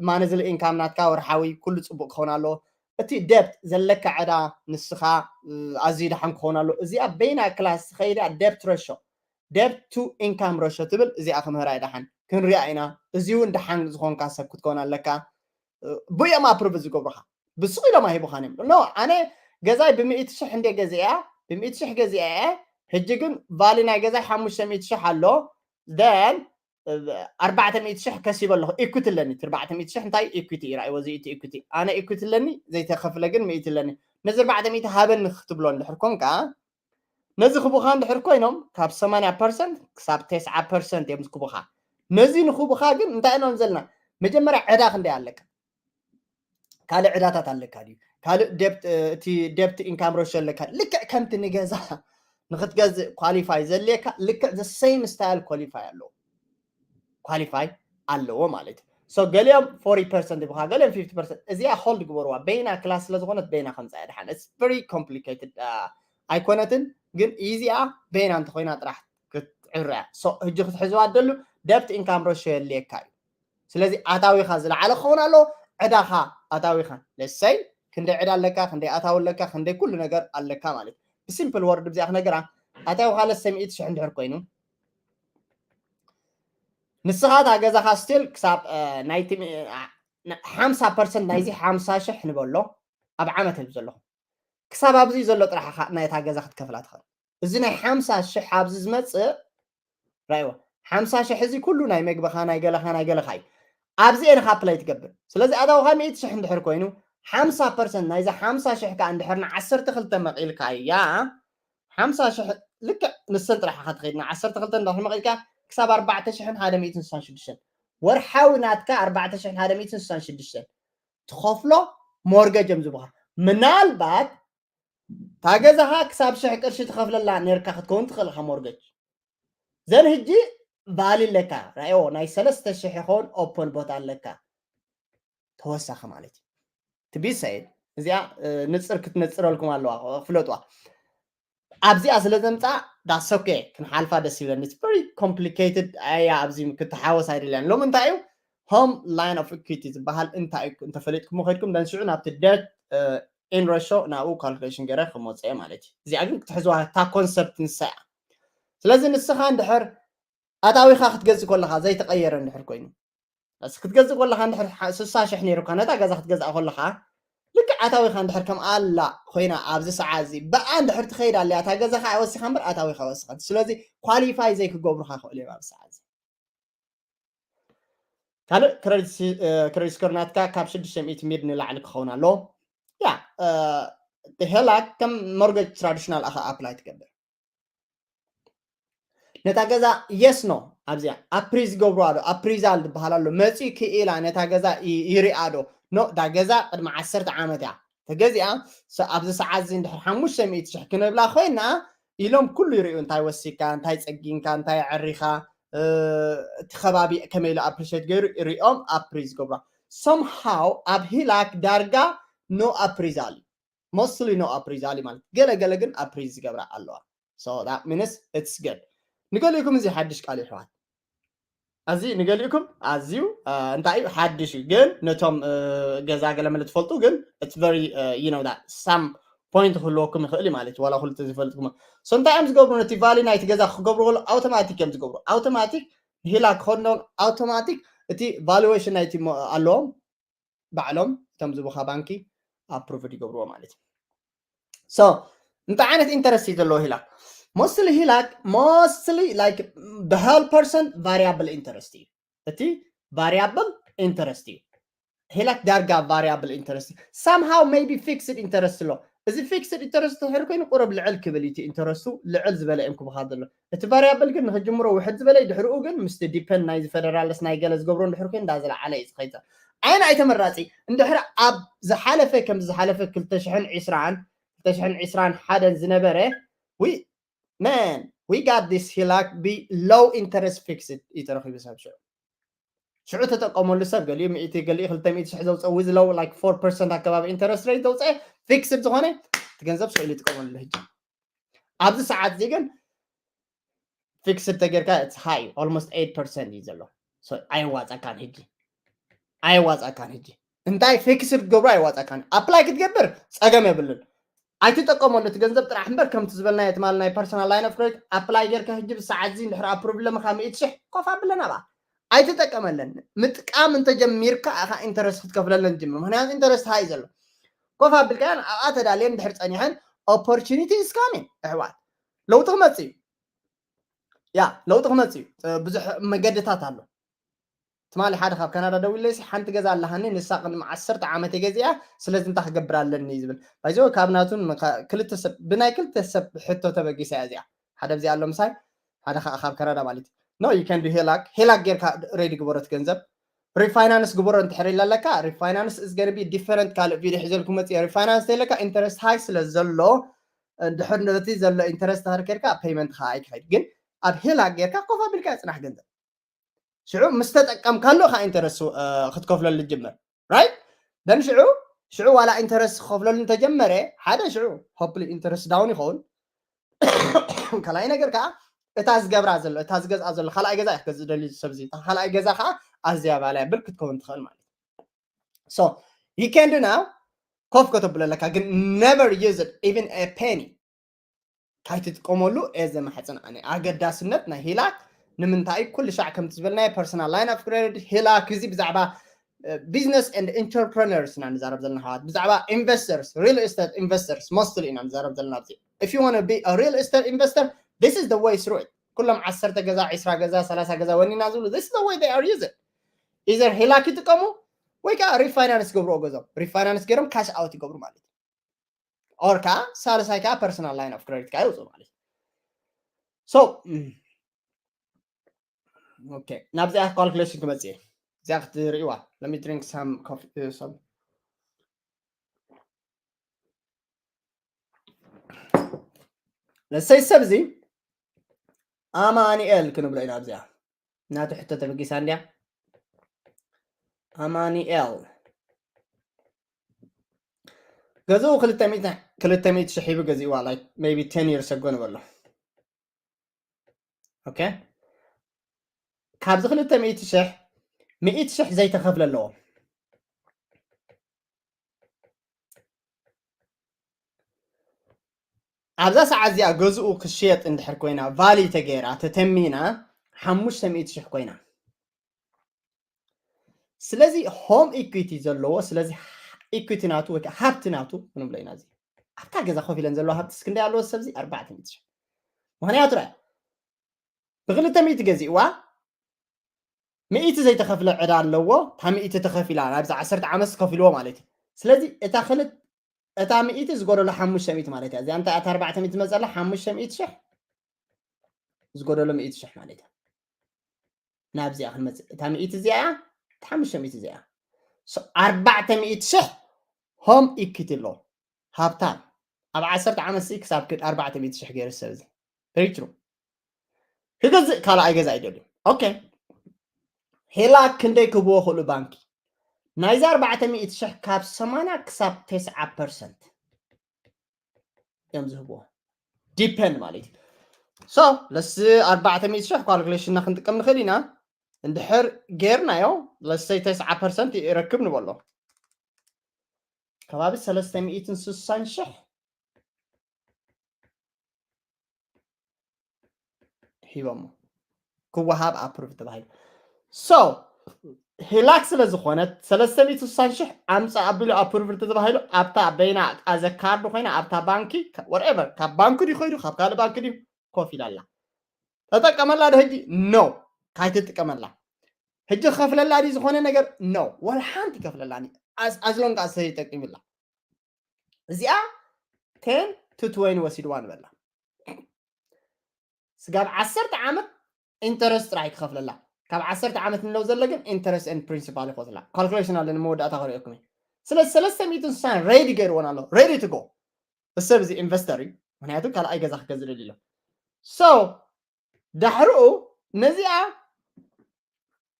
ማነዝል ኢንካም ናትካ ወርሓዊ ኩሉ ፅቡቅ ክኸውን ኣሎ። እቲ ደብት ዘለካ ዕዳ ንስኻ ኣዝዩ ደሓን ክኸውን ኣሎ። እዚኣ በይና ክላስ ትኸይዳ ደብት ረሾ ደብት ቱ ኢንካም ረሾ ትብል እዚኣ ክምህራ ደሓን ክንሪኣ ኢና። እዚ እውን ደሓን ዝኾንካ ሰብ ክትከውን ኣለካ። ብእኦም ኣፕሩቭ ዝገብሩኻ ብስቕ ኢሎም ኣይሂቡኻን እዮም። ኖ ኣነ ገዛይ ብምእቲ ሽሕ እንደ ገዚኣ ብምእቲ ሽሕ ገዚኣ እየ። ሕጂ ግን ቫሊ ናይ ገዛይ ሓሙሽተ ሚእቲ ሽሕ ኣሎ። ደን ኣርባዕተ ሚእቲ ሽሕ ከሲበ ኣለኹ። ኢኩቲ ኣለኒ። ኣርባዕተ ሚእቲ ሽሕ እንታይ ኢኩቲ እዩ? ራእይዎ እዚ እቲ ኢኩቲ ኣነ ኢኩቲ ኣለኒ። ዘይተኸፍለ ግን ሚእቲ ኣለኒ። ነዚ ኣርባዕተ ሚእቲ ሃበኒ ክትብሎ እንድሕር ኮንካ ነዚ ክቡኻ እንድሕር ኮይኖም ካብ ሰማንያ ፐርሰንት ክሳብ ተስዓ ፐርሰንት እዮም ዝክቡኻ። ነዚ ንክቡኻ ግን እንታይ ኢሎም ዘለና? መጀመርያ ዕዳ ክንደይ ኣለካ? ካልእ ዕዳታት ኣለካ ድዩ? ካልእ ደብት እቲ ደብት ኢንካም ሮሽ ኣለካ? ልክዕ ከምቲ ንገዛ ንክትገዝእ ኳሊፋይ ዘድልየካ ልክዕ the same style ኳሊፋይ ኣለዎ። ኳሊፋይ ኣለዎ ማለት እዩ። So ገሊኦም ፎርቲ ፐርሰንት ይብኻ፣ ገሊኦም ፊፍቲ ፐርሰንት። እዚኣ ሆልድ ግበርዋ፣ በይና ክላስ ስለ ዝኾነት በይና ከምፃ እያ ድሓን። It's very complicated ኣይኮነትን፣ ግን ኢዚኣ በይና እንተኮይና ጥራሕ ክትዕረ እያ። So ህጂ ክትሕዝዋ ደሉ ደብት ኢንካም ሮሽ የድልየካ እዩ። ስለዚ ኣታዊኻ ዝለዓለ ክኸውን ኣለዎ። ዕዳኻ ኣታዊኻ ለሰይ ክንደይ ዕዳ ኣለካ፣ ክንደይ ኣታዊ ኣለካ፣ ክንደይ ኩሉ ነገር ኣለካ ማለት እዩ። ብሲምፕል ወርድ ብዚኣ ክነገራ ኣታዊኻ ለሰይ ሚእቲ ሽሕ እንድሕር ኮይኑ ንስኻ እታ ገዛኻ ስቲል ክሳብ ናይቲ ሓምሳ ፐርሰንት ናይዚ ሓምሳ ሽሕ ንበሎ ኣብ ዓመት ህብ ዘለኹ ክሳብ ኣብዚ ዘሎ ጥራሕ ናይታ ገዛ ክትከፍላ ትኽእል። እዚ ናይ ሓምሳ ሽሕ ኣብዚ ዝመፅእ ራይዎ ሓምሳ ሽሕ እዚ ኩሉ ናይ መግብኻ ናይ ገለኻ ናይ ገለኻ እዩ። ኣብዚ እየ ንካ ፕላይ ትገብር። ስለዚ ኣታውኻ ሚእቲ ሽሕ እንድሕር ኮይኑ ሓምሳ ፐርሰንት ናይዚ ሓምሳ ሽሕ ከዓ እንድሕር ንዓሰርተ ክልተ መቒልካ እያ ሓምሳ ሽሕ ልክዕ ንሰን ጥራሕ ኢኻ ትኸይድ። ንዓሰርተ ክልተ እንድሕር መቒልካ ክሳብ ኣርባዕተ ሽሕን ሓደ ሚእትን ስሳን ሽዱሽተን ወርሓዊ ናትካ ኣርባዕተ ሽሕን ሓደ ሚእትን ስሳን ሽዱሽተን ትኸፍሎ ሞርገጅ እዮም ዝብኻ። ምናልባት እታ ገዛኻ ክሳብ ሽሕ ቅርሺ ትኸፍለላ ነርካ ክትከውን ትኽእል ኢኻ ሞርገጅ። ዘን ህጂ ቫሊ ኣለካ ራዮ ናይ ሰለስተ ሽሕ ይኸውን ኦፐን ቦታ ኣለካ ተወሳኺ ማለት እዩ። ትቢሰይድ እዚኣ ንፅር ክትነፅረልኩም ኣለዋ ፍለጥዋ። ኣብዚኣ ስለ ዘምፃ that's okay ክንሓልፋ ደስ ይብለኒ። It's very complicated እያ ኣብዚ ክትሓወስ ኣይደልያን። ሎም እንታይ እዩ home line of equity ዝበሃል እንታይ እዩ እንተፈሊጥኩም ከድኩም ደንስዑ ናብቲ debt in ratio ናብኡ ካልኩሌሽን ገይረ ክመፅኦ ማለት እዩ። እዚኣ ግን ክትሕዝዋ እታ ኮንሰፕት ንሳ እያ። ስለዚ ንስኻ እንድሕር ኣታዊኻ ክትገዝእ ከለኻ ዘይተቐየረ እንድሕር ኮይኑ ክትገዝእ ከለኻ እንድሕር ስሳ ሽሕ ነይሩካ ነታ ገዛ ክትገዝኣ ከለኻ ልክዕ ኣታዊኻ እንድሕር ከም ኣላ ኮይና ኣብዚ ሰዓት እዚ ብኣ እንድሕር ትኸይድ ኣለያ እታ ገዛኻ ኣይወሲኻ እምበር ኣታዊኻ ወሲኻ። ስለዚ ኳሊፋይ ዘይክገብሩኻ ክእሉ እዮም ኣብዚ ሰዓት እዚ። ካልእ ክሬዲት ስኮር ናትካ ካብ ሽዱሽተ ሚእቲ ሚድ ንላዕሊ ክኸውን ኣለዎ። ያ ሄላ ከም ሞርገጅ ትራዲሽናል ኣኻ ኣፕላይ ትገብር። ነታ ገዛ የስ ኖ ኣብዚኣ ኣፕሪዝ ገብሩ ኣሎ ኣፕሪዛል ዝበሃል ኣሎ መፂኡ ክኢላ ነታ ገዛ ይሪኣ ዶ ኖ እታ ገዛ ቅድሚ ዓሰርተ ዓመት እያ ተገዚኣ። ኣብዚ ሰዓት እዚ እንድሕር ሓሙሽተ ሚእቲ ሽሕ ክንብላ ኮይና ኢሎም ኩሉ ይርእዩ እንታይ ወሲካ እንታይ ፀጊንካ እንታይ ኣዕሪኻ እቲ ከባቢ ከመይ ኢሉ ኣፕሪሼት ገይሩ ይሪኦም ኣፕሪዝ ገብራ። Somehow ኣብ ሂላክ ዳርጋ no appraisal እዩ mostly no appraisal ማለት ገለ ገለ ግን ኣፕሪዝ ዝገብራ ኣለዋ። So that means it's good። ንገሊእኩም እዚ ሓድሽ ቃል ይሕዋት ኣዚ ንገሊእኩም ኣዝዩ እንታይ እዩ ሓድሽ እዩ ግን ነቶም ገዛ ገለ መለ ትፈልጡ ግን it's very you know that some point ክህልወኩም ይኽእል እዩ ማለት እዩ ዋላ ኩሉ ዝፈልጥኩም። So እንታይ እዮም ዝገብሩ ነቲ ቫሊ ናይቲ ገዛ ክገብሩ ከሎ ኣውቶማቲክ እዮም ዝገብሩ። ኣውቶማቲክ ሂላ ክኾኖም ኣውቶማቲክ እቲ ቫሉዌሽን ናይቲ ኣለዎም ባዕሎም እቶም ዝቡኻ ባንኪ ኣፕሩቭድ ይገብርዎ ማለት እዩ። So እንታይ ዓይነት ኢንተረስት እዩ ዘለዎ ሂላክ? Mostly ሂላክ mostly like the whole percent variable interest እዩ። እቲ variable interest እዩ። ሂላክ ዳርጋ variable interest somehow maybe fixed interest ኣሎ። እዚ fixed interest ድሕሪ ኮይኑ ቁሩብ ልዕል ክብል እቲ ኢንተረስቱ ልዕል ዝበለ እዮም ክብኻ ዘሎ። እቲ ቫሪያብል ግን ንክጅምሮ ውሕድ ዝበለ ድሕሪኡ ግን ምስቲ ዲፐንድ ናይዚ ፌደራልስ ናይ ገለ ዝገብሮ እንድሕር ኮይኑ እንዳዝለዓለ እዩ ዝኸይድ። ኣየናይ ተመራፂ እንድሕር ኣብ ዝሓለፈ ከምዚ ዝሓለፈ ክልተ ሽሕን ዕስራን ክልተ ሽሕን ዕስራን ሓደን ዝነበረ we man we got this ሂላክ ቢ low interest fixed እዩ ተረኺቡ ሰብ ሽዑ ሽዑ ተጠቀመሉ ሰብ ገሊኡ ሚእቲ ገሊኡ ክልተ ሚእቲ ሽሕ ዘውፅአ with low like four percent ኣከባቢ interest rate ዘውፅአ fixed ዝኾነ እቲ ገንዘብ ስኢሉ ይጥቀመሉ ሕጂ ኣብዚ ሰዓት እዚ ግን fixed ተጌርካ it's high almost eight percent እዩ ዘሎ ኣይዋፀካን ሕጂ ኣይዋፀካን ሕጂ እንታይ fixed ክትገብሩ ኣይዋፀካን apply ክትገብር ፀገም የብሉን ኣይትጠቀመሉ እቲ ገንዘብ ጥራሕ እምበር ከምቲ ዝበልናዮ ትማል ናይ personal line of credit apply ጌርካ ሕጂ ብሰዓት እዚ እንድሕር approve ለምካ ሚእቲ ሽሕ ኮፍ ኣብለን ኣብኣ ኣይትጠቀመለን ምጥቃም እንተጀሚርካ ኢኻ interest ክትከፍለለን ጅምር ምክንያቱ interest high ዘሎ ኮፍ ኣቢልካያን ኣብኣ ተዳልየን ድሕር ጸኒሐን opportunity is coming። ኣሕዋት፣ ለውጢ ክመጽእ እዩ። ያ ለውጢ ክመጽእ እዩ። ብዙሕ መገድታት ኣሎ። ትማሊ ሓደ ካብ ካናዳ ደዊለሲ፣ ሓንቲ ገዛ ኣለሃኒ፣ ንሳ ቅድሚ ዓሰርተ ዓመት ገዚኣ፣ ስለዚ እንታይ ክገብር ኣለኒ ዝብል ባይዘ ካብ ናቱን ክልተ ሰብ ብናይ ክልተ ሰብ ሕቶ ተበጊሳ እያ እዚኣ። ሓደ ብዚኣ ኣሎ ምሳይ፣ ሓደ ከዓ ካብ ካናዳ ማለት እዩ። No, you can do ሄላክ። ሄላክ ጌርካ ሬዲ ግበሮት ገንዘብ፣ ሪፋይናንስ ግበሮ እንድሕር ኢላ ኣለካ። Refinance is gonna be different። ካልእ ቪዲዮ ሒዘልኩም መፅእ። ሪፋይናንስ ተይለካ ኢንተረስት ሃይ ስለ ዘሎ፣ እንድሕር ነቲ ዘሎ ኢንተረስት ሃርከርካ ፔይመንት ከዓ ኣይክኸይድ። ግን ኣብ ሄላክ ጌርካ ኮፍ ኣቢልካ ፅናሕ ገንዘብ ሽዑ ምስ ተጠቀምካሉ ከዓ ኢንተረስት ክትከፍለሉ ጅምር። ራይት? ደን ሽዑ ሽዑ ዋላ ኢንተረስት ክኸፍለሉ እንተጀመረ ሓደ ሽዑ ሆፕሊ ኢንተረስት ዳውን ይኸውን። ካልኣይ ነገር ከዓ እታ ዝገብራ ዘሎ እታ ዝገዝኣ ዘሎ ካልኣይ ገዛ እዩ ክገዝእ ደልዩ ሰብዚ። እታ ካልኣይ ገዛ ከዓ ኣዝያ ባልያ ብር ክትከውን ትኽእል ማለት እዩ። So you can do now። ኮፍ ከተብሎ ኣለካ ግን never use it even a penny። ካይትጥቀመሉ እየ ዘማሕፅን ኣነ። ኣገዳስነት ናይ ሂላክ ንምንታይ ኩሉ ሻዕ ከምቲ ዝበልናዮ personal line of credit ሂላክ እዚ ብዛዕባ business and entrepreneurs ኢና ንዛረብ ዘለና ኣሕዋት። ብዛዕባ investors፣ real estate investors mostly ኢና ንዛረብ ዘለና ኣብዚ። If you want to be a real estate investor, this is the way through it። ኩሎም ዓሰርተ ገዛ፣ ዒስራ ገዛ፣ ሰላሳ ገዛ ወኒና ዝብሉ this is the way they are using። Either ሂላክ ይጥቀሙ ወይ ከዓ ሪፋይናንስ ገብርዎ ገዞም። ሪፋይናንስ ገይሮም ካሽ ኣውት ይገብሩ ማለት እዩ። Or ከዓ ሳልሳይ ከዓ personal line of credit ከዓ ይውፅኡ ማለት እዩ። So okay፣ ናብዚኣ ካልኩሌሽን ክመፅእ እየ። እዚኣ ክትርእይዋ። Let me drink some coffee, uh, some። ለሰይ ሰብ እዚ ኣማኒኤል ክንብሎ ኢና። ኣብዚኣ ናቱ ሕቶ ተበጊሳ እንድያ። ኣማኒኤል ገዝኡ ክልተ ሚእቲ፣ ክልተ ሚእቲ ሽሕ ሂቡ ገዚእዋ፣ like maybe ten years ago ንበሎ። Okay፣ ካብዚ ክልተ ሚእቲ ሽሕ ሚእቲ ሽሕ ዘይተኸፍለ ኣለዎ። ኣብዛ ሰዓት እዚኣ ገዝኡ ክሽየጥ እንድሕር ኮይና፣ ቫሊ ተገይራ ተተሚና ሓሙሽተ ሚእቲ ሽሕ ኮይና። ስለዚ ሆም ኢኩዊቲ ዘለዎ፣ ስለዚ ኢኩዊቲ ናቱ ወይ ከዓ ሃብቲ ናቱ ክንብሎ ኢና። እዚ ኣብታ ገዛ ኮፍ ኢለን ዘለዎ ሃብቲ እስክንደይ ኣለዎ ሰብዚ ኣርባዕተ ሚእቲ ሽሕ። ምክንያቱ ራይ ብክልተ ሚእቲ ገዚእዋ፣ ሚእቲ ዘይተኸፍለ ዕዳ ኣለዎ። እታ ሚእቲ ተኸፊላ ናብዚ ዓሰርተ ዓመት ከፊልዎ ማለት እዩ። ስለዚ እታ ክልተ እታ ሚእቲ ዝጎደሎ ሓሙሽተ ሚእቲ ማለት እያ። እዚኣ እንታይ እታ ኣርባዕተ ሚእቲ መፀላ ሓሙሽተ ሚእቲ ሽሕ ዝጎደሎ ሚእቲ ሽሕ ማለት እያ። ናብዚኣ ክንመፅእ እታ ሚእቲ እዚኣ እያ፣ እታ ሓሙሽተ ሚእቲ እዚኣ እያ። So ኣርባዕተ ሚእቲ ሽሕ ሆም ኢኩዊቲ ኣሎ። ሃብታም ኣብ ዓሰርተ ዓመት ሲ ክሳብ ክድ ኣርባዕተ ሚእቲ ሽሕ ገይሩ ሰብ እዚ ሪች ነው። ክገዝእ ካልኣይ ገዛ ኣይደልዩ። ኦኬ፣ ሄላ ክንደይ ክህብዎ ክእሉ ባንኪ? ናይዚ ኣርባዕተ ሚእቲ ሽሕ ካብ ሰማንያ ክሳብ ተስዓ ፐርሰንት እዮም ዝህብዎ። ዲፐንድ ማለት እዩ። So ለሲ ኣርባዕተ ሚእቲ ሽሕ ካልኩሌሽንና ክንጥቀም ንኽእል ኢና። እንድሕር ጌርናዮ ለሰይ ተስዓ ፐርሰንት ይረክብ ንበሎ። ከባቢ ሰለስተ ሚእትን ስሳን ሽሕ ሂቦሞ ክወሃብ ኣፕሩቭ ተባሂሉ። So ሂላክ ስለ ዝኾነት ሰለስተ ሚእቲ ስሳን ሽሕ ኣምፃእ ኣቢሉ ኣፕሩቭ ተባሂሉ። ኣብታ በይና ኣዘ ካርድ ኮይና ኣብታ ባንኪ whatever ካብ ባንኪ ድዩ ከይዱ ካብ ካልእ ባንኪ ድዩ ኮፍ ኢላ ኣላ። ተጠቀመላ ዶ ሕጂ? ኖ፣ ካይትጥቀመላ። ሕጂ ክኸፍለላ ድዩ ዝኾነ ነገር? ኖ፣ ዋላ ሓንቲ ይከፍለላ። ኣዝሎንጋ ሰይጠቂምላ እዚኣ ቴን ቱ ትወይን ወሲድዋ ንበላ። ስጋብ ዓሰርተ ዓመት ኢንተረስት ጥራይ ክኸፍለላ። ካብ ዓሰርተ ዓመት ንለው ዘሎ ግን ኢንተረስት ኤንድ ፕሪንሲፓል ይኸፍላ። ካልኩሌሽን ኣለኒ መወዳእታ ከርእየኩም እየ። ስለዚ ሰለስተ ሚእትን ስሳን ሬዲ ገይርዎን ኣሎ። ሬዲ ቱ ጎ። እሰብ እዚ ኢንቨስተር እዩ። ምክንያቱ ካልኣይ ገዛ ክገዝእ ደልዩ ኣሎ። So ዳሕርኡ ነዚኣ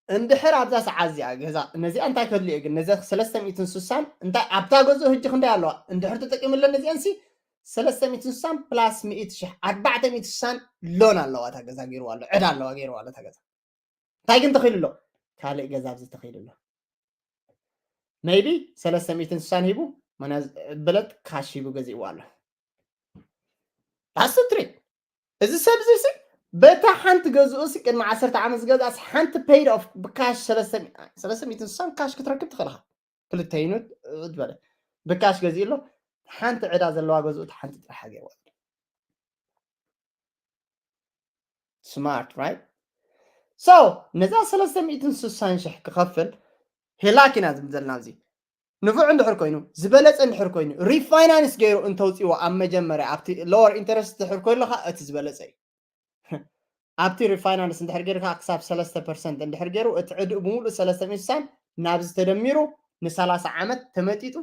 እንድሕር ኣብዛ ሰዓት እዚኣ ገዛ ነዚኣ እንታይ ከድልዮ ግን ነዚ ሰለስተ ሚእትን ስሳን እንታይ ኣብታ ገዝኡ ሕጂ ክንደይ ኣለዋ? እንድሕር ተጠቂምለን ነዚኣን ሲ ሰለስተ ሚእትን ስሳን ፕላስ ሚእቲ ሽሕ ኣርባዕተ ሚእቲ ስሳን ሎን ኣለዋ እታ ገዛ ገይርዋ ኣሎ። ዕዳ ኣለዋ ገይርዋ ኣሎ እታ ገዛ። እንታይ ግን ተኺሉ ኣሎ? ካልእ ገዛ ኣብዚ ተኺሉ ኣሎ። ሜይቢ ሰለስተ ሚእትን ስሳን ሂቡ መና ብለጥ ካሽ ሂቡ ገዚእዋ ኣሎ። ዳስ ትሪ እዚ ሰብ እዚ ሲ በታ ሓንቲ ገዝኡ ሲ ቅድሚ ዓሰርተ ዓመት ዝገዝኣስ ሓንቲ ፔይድ ኦፍ ብካሽ ሰለስተ ሚእትን ስሳን ካሽ ክትረክብ ትኽእል ኢኻ። ክልተ ዩኒት ዝበለ ብካሽ ገዚኡ ኣሎ። ሓንቲ ዕዳ ዘለዋ ገዝኡ ሓንቲ ጥራሕ ገይርዋ። Smart, right? So ነዛ ሰለስተ ሚእትን ስሳን ሽሕ ክኸፍል ሄላክ ኢና ዝብል ዘለና። እዚ ንፉዕ እንድሕር ኮይኑ፣ ዝበለፀ እንድሕር ኮይኑ፣ ሪፋይናንስ ገይሩ እንተውፅዎ ኣብ መጀመርያ ኣብቲ lower interest እንድሕር ኮይኑ ከ እቲ ዝበለፀ እዩ። ኣብቲ ሪፋይናንስ እንድሕር ገይርካ ክሳብ ሰለስተ ፐርሰንት እንድሕር ገይሩ እቲ ዕድኡ ብምሉእ ሰለስተ ሚእትን ስሳን ናብዚ ተደሚሩ ንሰላሳ ዓመት ተመጢጡ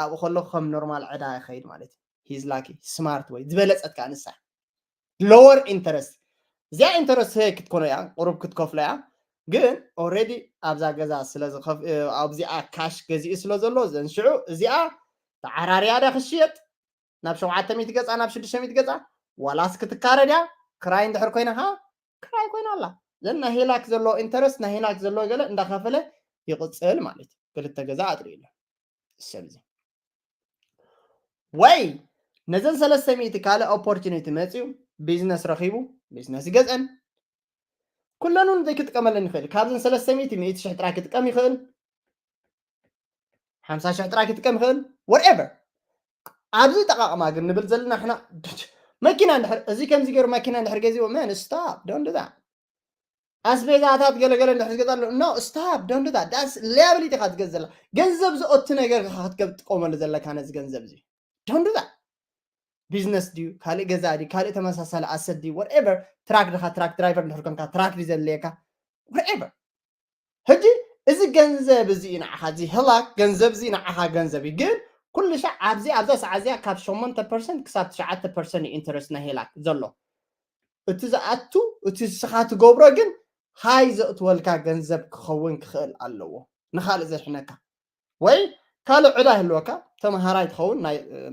ኣብኡ ከሎ ከም ኖርማል ዕዳ ይኸይድ ማለት እዩ። He's lucky, smart way ዝበለፀት ከዓ ንሳ። Lower interest፣ እዚኣ ኢንተረስት ክትኮኖ እያ፣ ቁሩብ ክትከፍሎ እያ። ግን already ኣብዛ ገዛ ስለ ዝኸፍ ኣብዚኣ ካሽ ገዚኡ ስለ ዘሎ ዘንሽዑ እዚኣ ተዓራርያ ዳ ክሽየጥ ናብ ሸውዓተ ሚእቲ ገጻ ናብ ሽዱሽተ ሚእቲ ገጻ ዋላስ ክትካረ ድያ? ክራይ እንድሕር ኮይና ከዓ ክራይ ኮይና ኣላ። ዘን ናይ ሄላክ ዘሎ ኢንተረስት ናይ ሄላክ ዘሎ ገለ እንዳኸፈለ ይቕጽል ማለት እዩ። ክልተ ገዛ ኣጥሪኡ ኣሎ ሰብ እዚ። ወይ ነዘን ሰለስተ ሚእቲ ካልእ ኦፖርቹኒቲ መፅዩ ቢዝነስ ረኺቡ ቢዝነስ ይገዝአን። ኩለኑ ዘይክጥቀመለን ይኽእል። ካብዘን ሰለስተ ሚእቲ ሚእቲ ሽሕ ጥራይ ክጥቀም ይኽእል፣ ሓምሳ ሽሕ ጥራይ ክጥቀም ይኽእል። Whatever። ኣብዚ ጠቓቕማ ግን ንብል ዘለና ንሕና መኪና እንድሕር እዚ ከምዚ ገይሩ መኪና እንድሕር ገዚዎ man stop, don't do that። ኣስቤዛታት ገለገለ እንድሕር ዝገዛ ኣሎ no stop, don't do that። That's liability ኢኻ ትገዝእ ዘላ። ገንዘብ ዝኦቲ ነገር ኢኻ ክትገብ ትጥቀመሉ ዘለካ ነዚ ገንዘብ እዚ don't do that። ቢዝነስ ድዩ ካልእ ገዛ ድዩ ካልእ ተመሳሳሊ ኣሰት ድዩ whatever፣ ትራክ ድኻ ትራክ ድራይቨር እንድሕር ኮንካ ትራክ ድዩ ዘድልየካ whatever። ሕጂ እዚ ገንዘብ እዚ እዩ ንዓኻ እዚ ሄላክ ገንዘብ እዚ ንዓኻ ገንዘብ እዩ። ግን ኩሉ ሻዕ ኣብዚ ኣብዛ ሰዓት እዚኣ ካብ ሸሞንተ ፐርሰንት ክሳብ ትሽዓተ ፐርሰንት እዩ ኢንተረስት ናይ ሄላክ ዘሎ። እቲ ዝኣቱ እቲ ንስኻ ትገብሮ ግን ሃይ ዘእትወልካ ገንዘብ ክኸውን ክኽእል ኣለዎ ንኻልእ ዘድሕነካ። ወይ ካልእ ዕዳ ይህልወካ፣ ተምሃራይ ትኸውን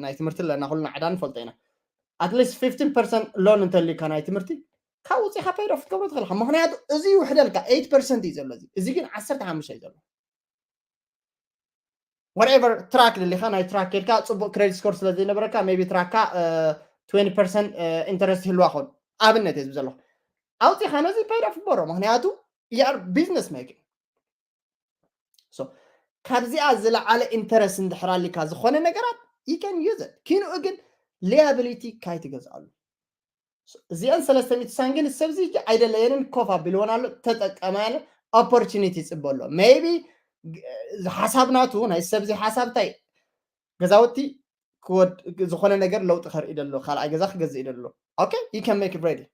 ናይ ትምህርቲ ኣለና ኩልና ዕዳ ንፈልጦ ኢና። At least fifteen percent loan እንተልዩካ ናይ ትምህርቲ ካብ ውፅኢኻ ፔድ ኦፍ ክትገብሮ ትኽእል ኢኻ። ምኽንያቱ እዚ ይውሕደልካ ኤይት ፐርሰንት እዩ ዘሎ እዚ፣ እዚ ግን ዓሰርተ ሓሙሽተ እዩ ዘሎ። Whatever ትራክ ደሊኻ ናይ ትራክ ኬድካ ፅቡቅ ክሬዲት ስኮር ስለ ዘይነበረካ maybe ትራክካ twenty percent ኢንተረስት ይህልዋ ኾን ኣብነት እየ ዝብል ዘለኹ። ኣውፂኻ ነዚ ፔድ ኦፍ ግበሮ፣ ምኽንያቱ you are business making። So ካብዚኣ ዝለዓለ ኢንተረስት እንድሕር ኣሊካ ዝኾነ ነገራት you can use it። ኪንኡ ግን ሊያብሊቲ ካይትገዝኣሉ። እዚአን ሰለስተ ሚእቲ ሳንቲም ግን ሰብ እዚ ኣይደለየንን ኮፍ ኣቢልወን ኣሎ ተጠቀማለ ኦፖርቹኒቲ ይፅበ ኣሎ። Maybe ሓሳብ ናቱ ናይ ሰብ እዚ ሓሳብ እንታይ ገዛውቲ ክወድ ዝኾነ ነገር ለውጢ ከርኢ ደሎ ካልኣይ ገዛ ክገዝእ ደሎ። Okay, you can make it ready።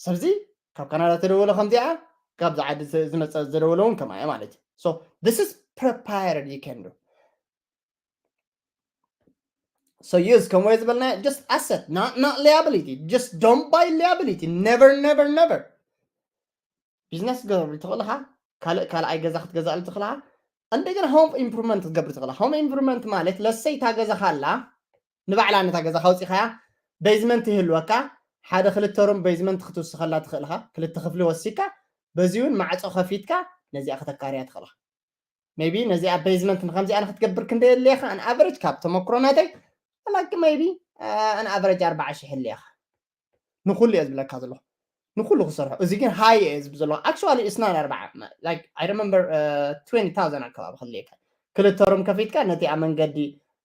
ሰብዚ ካብ ካናዳ ተደወለ ከምዚኣ ካብዚ ዓዲ ዝመፀ ዝደወለ እውን ከምኣ ማለት እዩ። So this is prepared you can do. So use ከምኡ ዝበልና just asset not not liability, just don't buy liability, never never never። ቢዝነስ ክትገብር ትኽእል ኢኻ። ካልእ ካልኣይ ገዛ ክትገዛእሉ ትኽእል ኢኻ። እንደገና ሆም ኢምፕሩቭመንት ክትገብር ትኽእል ኢኻ። ሆም ኢምፕሩቭመንት ማለት ለሰይ እታ ገዛኻ ኣላ ንባዕላ ነታ ገዛኻ ኣውፂኻያ ቤዝመንት ይህልወካ። ሓደ ክልተ ሩም ቤዝመንት ክትውስኸላ ትኽእል ኢኻ። ክልተ ክፍሊ ወሲካ በዚ እውን ማዕፆ ከፊትካ ነዚኣ ከተካርያ ትኽእል ኢኻ። Maybe ነዚኣ ቤዝመንት ንከምዚኣ ንክትገብር ክንደይ የድልየካ? An average ካብ ተመክሮ ናተይ like maybe an average ኣርባዓ ሽሕ የድልየካ። ንኩሉ እየ ዝብለካ ዘለኹ ንኩሉ ክሰርሖ። እዚ ግን ሃይ እየ ዝብል ዘለኹ። Actually it's not ኣርባዓ like I remember twenty thousand ኣከባቢ ክልየካ ክልተ ሩም ከፊትካ ነቲኣ መንገዲ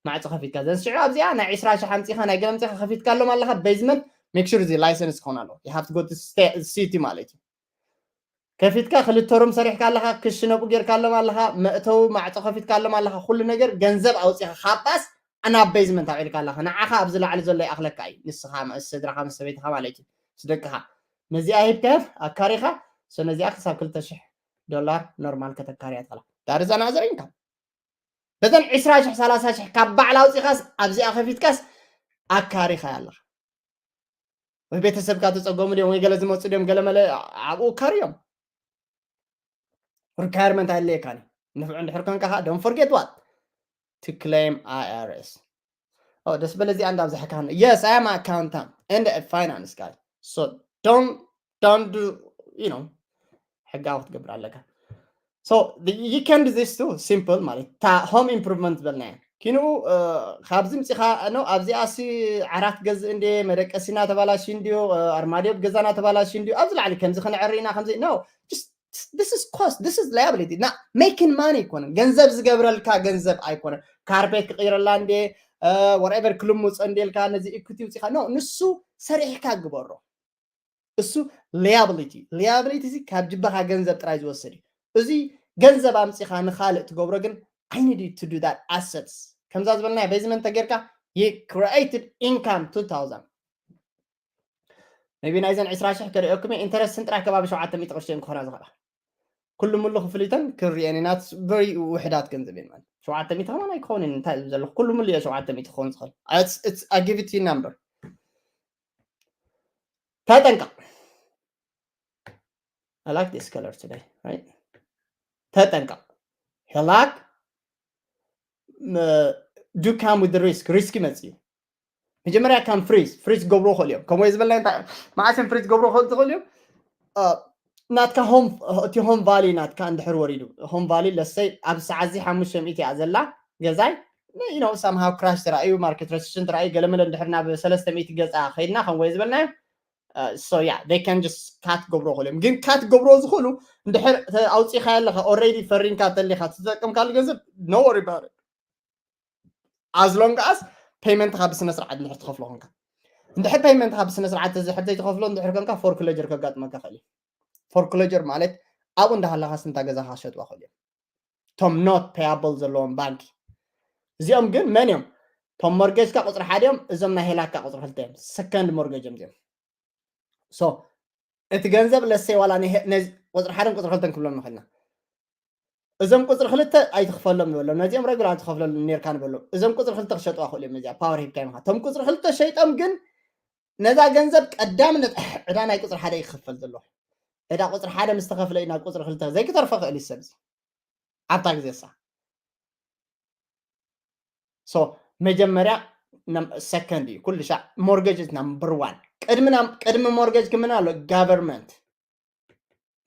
ማዕፆ ከፊትካ ዘንስዑ ኣብዚኣ ናይ ዕስራ ሽሕ ኣምፂኻ ናይ ገለ ኣምፂኻ ከፊትካ ኣሎም ኣለካ። ቤዝመንት make sure እዚ ላይሰንስ ክኾን ኣለዎ። You have to go to city ማለት እዩ። ከፊትካ ክልተ ሩም ሰሪሕካ ኣለኻ፣ ክሽነቁ ጌርካ ኣሎም ኣለኻ፣ መእተዊ ማዕፆ ከፊትካ ኣሎም ኣለኻ፣ ኩሉ ነገር ገንዘብ ኣውፂኻ ካባስ ናብ ቤዝመንት ኣውዒልካ ኣለኻ። ንዓኻ ኣብዚ ላዕሊ ዘሎ ይኣኽለካ እዩ። ንስኻ ምስ ስድራኻ ምስ ሰበይትኻ ማለት እዩ ምስ ደቅኻ ነዚኣ ሂብካዮ ኣካሪኻ። So ነዚኣ ክሳብ ክልተ ሽሕ ዶላር ኖርማል ከተካርያ ትኽእላ። That is another income። በተን ዕስራ ሽሕ ሰላሳ ሽሕ ካብ ባዕላ ኣውፂኻስ ኣብዚኣ ከፊትካስ ኣካሪኻ ኣለኻ። ወይ ቤተሰብካ ተፀገሙ ድዮም ወይ ገለ ዝመፁ ድዮም ገለ መለ ኣብኡ ካርዮም። ሪኳየርመንት ኣየድልየካን እዩ። ንፍዑ እንድሕር ኮንካ ከዓ don't forget what to claim I R S። ደስ በለ እዚኣ እንዳብዛሕካ። Yes, I am accountant and a finance guy, so don't don't do you know ሕጋዊ ክትገብር ኣለካ። So you can do this too, simple ማለት እታ ሆም ኢምፕሩቭመንት ዝበልናያ ኪንኡ ካብዚ ምፂኻ ነው ኣብዚኣ ሲ ዓራት ገዝእ እንደ መደቀሲና ተባላሽ እንዲዮ ኣርማድዮ ገዛና ተባላሽ እንዲዮ ኣብዚ ላዕሊ ከምዚ ክንዕር ኢና ከምዚ ነው just this is cost, this is liability. ና making money ኣይኮነን፣ ገንዘብ ዝገብረልካ ገንዘብ ኣይኮነን። ካርፔት ክቕይረላ እንዴ፣ whatever ክልሙፀ እንዴልካ ነዚ equity ውፂኻ፣ no፣ ንሱ ሰሪሕካ ግበሮ። እሱ liability። Liability እዚ ካብ ጅባኻ ገንዘብ ጥራይ ዝወስድ እዩ። እዚ ገንዘብ ኣምፂኻ ንኻልእ ትገብሮ ግን I need you to do that assets። ከምዛ ዝበልና basement ተጌርካ you created income two thousand። Maybe ናይዘን ዕስራ ሽሕ ከርእየኩም እየ፣ ኢንተረስትን ጥራይ ከባቢ ሸውዓተ ሚእቲ ቅርሺ እዮም ክኾና ዝኽእላ። ኩሉ ሙሉ ክፍሊተን ክርእየን ኢና፣ very ውሕዳት ገንዘብ እየን ማለት። ሸውዓተ ሚእቲ ከማን ኣይክኾንን፣ እንታይ እዩ ዘለኹ? ኩሉ ሙሉ እየ ሸውዓተ ሚእቲ ክኾን ዝኽእል። It's, it's, I give it you number። ተጠንቀቕ። I like this color today, right? ተጠንቀቕ። ሄላክ do come with the risk። ሪስክ ይመጽእ እዩ። መጀመርያ ከም ፍሪዝ ፍሪዝ ክገብሩ ይኽእሉ እዮም። ከምኡ ዝበልና እንታይ መዓስን ፍሪዝ ክገብሩ ይኽእሉ ትኽእሉ እዮም። ናትካ ሆም፣ እቲ ሆም ቫሊ ናትካ እንድሕር ወሪዱ፣ ሆም ቫሊ ለሰይ ኣብ ሰዓት እዚ ሓሙሽተ ሚእቲ እያ ዘላ ገዛይ፣ you know, somehow crash ተራእዩ፣ ማርኬት ረሲሽን ተራእዩ፣ ገለመለ እንድሕር ናብ ሰለስተ ሚእቲ ገጻ ከይድና ከም ወይ ዝበልናዮ። So yeah, they can just ካት ገብሮ ይኽእሉ እዮም። ግን ካት ገብሮ ዝኽእሉ እንድሕር ኣውፂኻ ኣለኻ፣ already ፈሪንካ ተሊኻ ትጠቀምካሉ ገንዘብ፣ no worry about it። As long as ፔይመንትኻ ብስነ ስርዓት እንድሕር ትኸፍሎ ኮንካ። እንድሕር ፔይመንትኻ ብስነ ስርዓት ተዝሕር ዘይትኸፍሎ እንድሕር ኮንካ፣ ፎርክሎጀር ከጋጥመካ ይኽእል እዩ። ፎርክሎጀር ማለት ኣብኡ እንዳሃለኻስ እንታ ገዛኻ ክሸጥዋ ይኽእሉ እዮም። እቶም not payable ዘለዎም ባንኪ። እዚኦም ግን መን እዮም? እቶም ሞርጌጅካ ቁፅሪ ሓደ እዮም፣ እዞም ናይ ሄላካ ቁፅሪ ክልተ እዮም። ሰከንድ ሞርጌጅ እዮም እዚኦም። So እቲ ገንዘብ ለሰይ ዋላ ነዚ ቁፅሪ ሓደን ቁፅሪ ክልተን ክብሎም ንኽእልና፣ እዞም ቁፅሪ ክልተ ኣይትኽፈሎም ንበሎም። ነዚኦም ሬጉላር ትኸፍለሉ ነርካ ንበሎም። እዞም ቁፅሪ ክልተ ክሸጥዋ ክእሉ እዮም። ነዚኣ ፓወር ሂብካ ኢኻ። እቶም ቁፅሪ ክልተ ሸይጦም ግን ነዛ ገንዘብ ቀዳምነት ዕዳ ናይ ቁፅሪ ሓደ ይክፈል ዘሎ። ዕዳ ቁፅሪ ሓደ ምስ ተኸፍለ እዩ ናብ ቁፅሪ ክልተ ዘይክተርፎ ክእል እዩ ሰብ እዚ ኣብታ ግዜ እሳ። So መጀመርያ ሰከንድ እዩ ኩሉ ሻዕ። Mortgage is number one። ቅድሚ ሞርጌጅ ክምና ኣሎ ጋቨርንመንት፣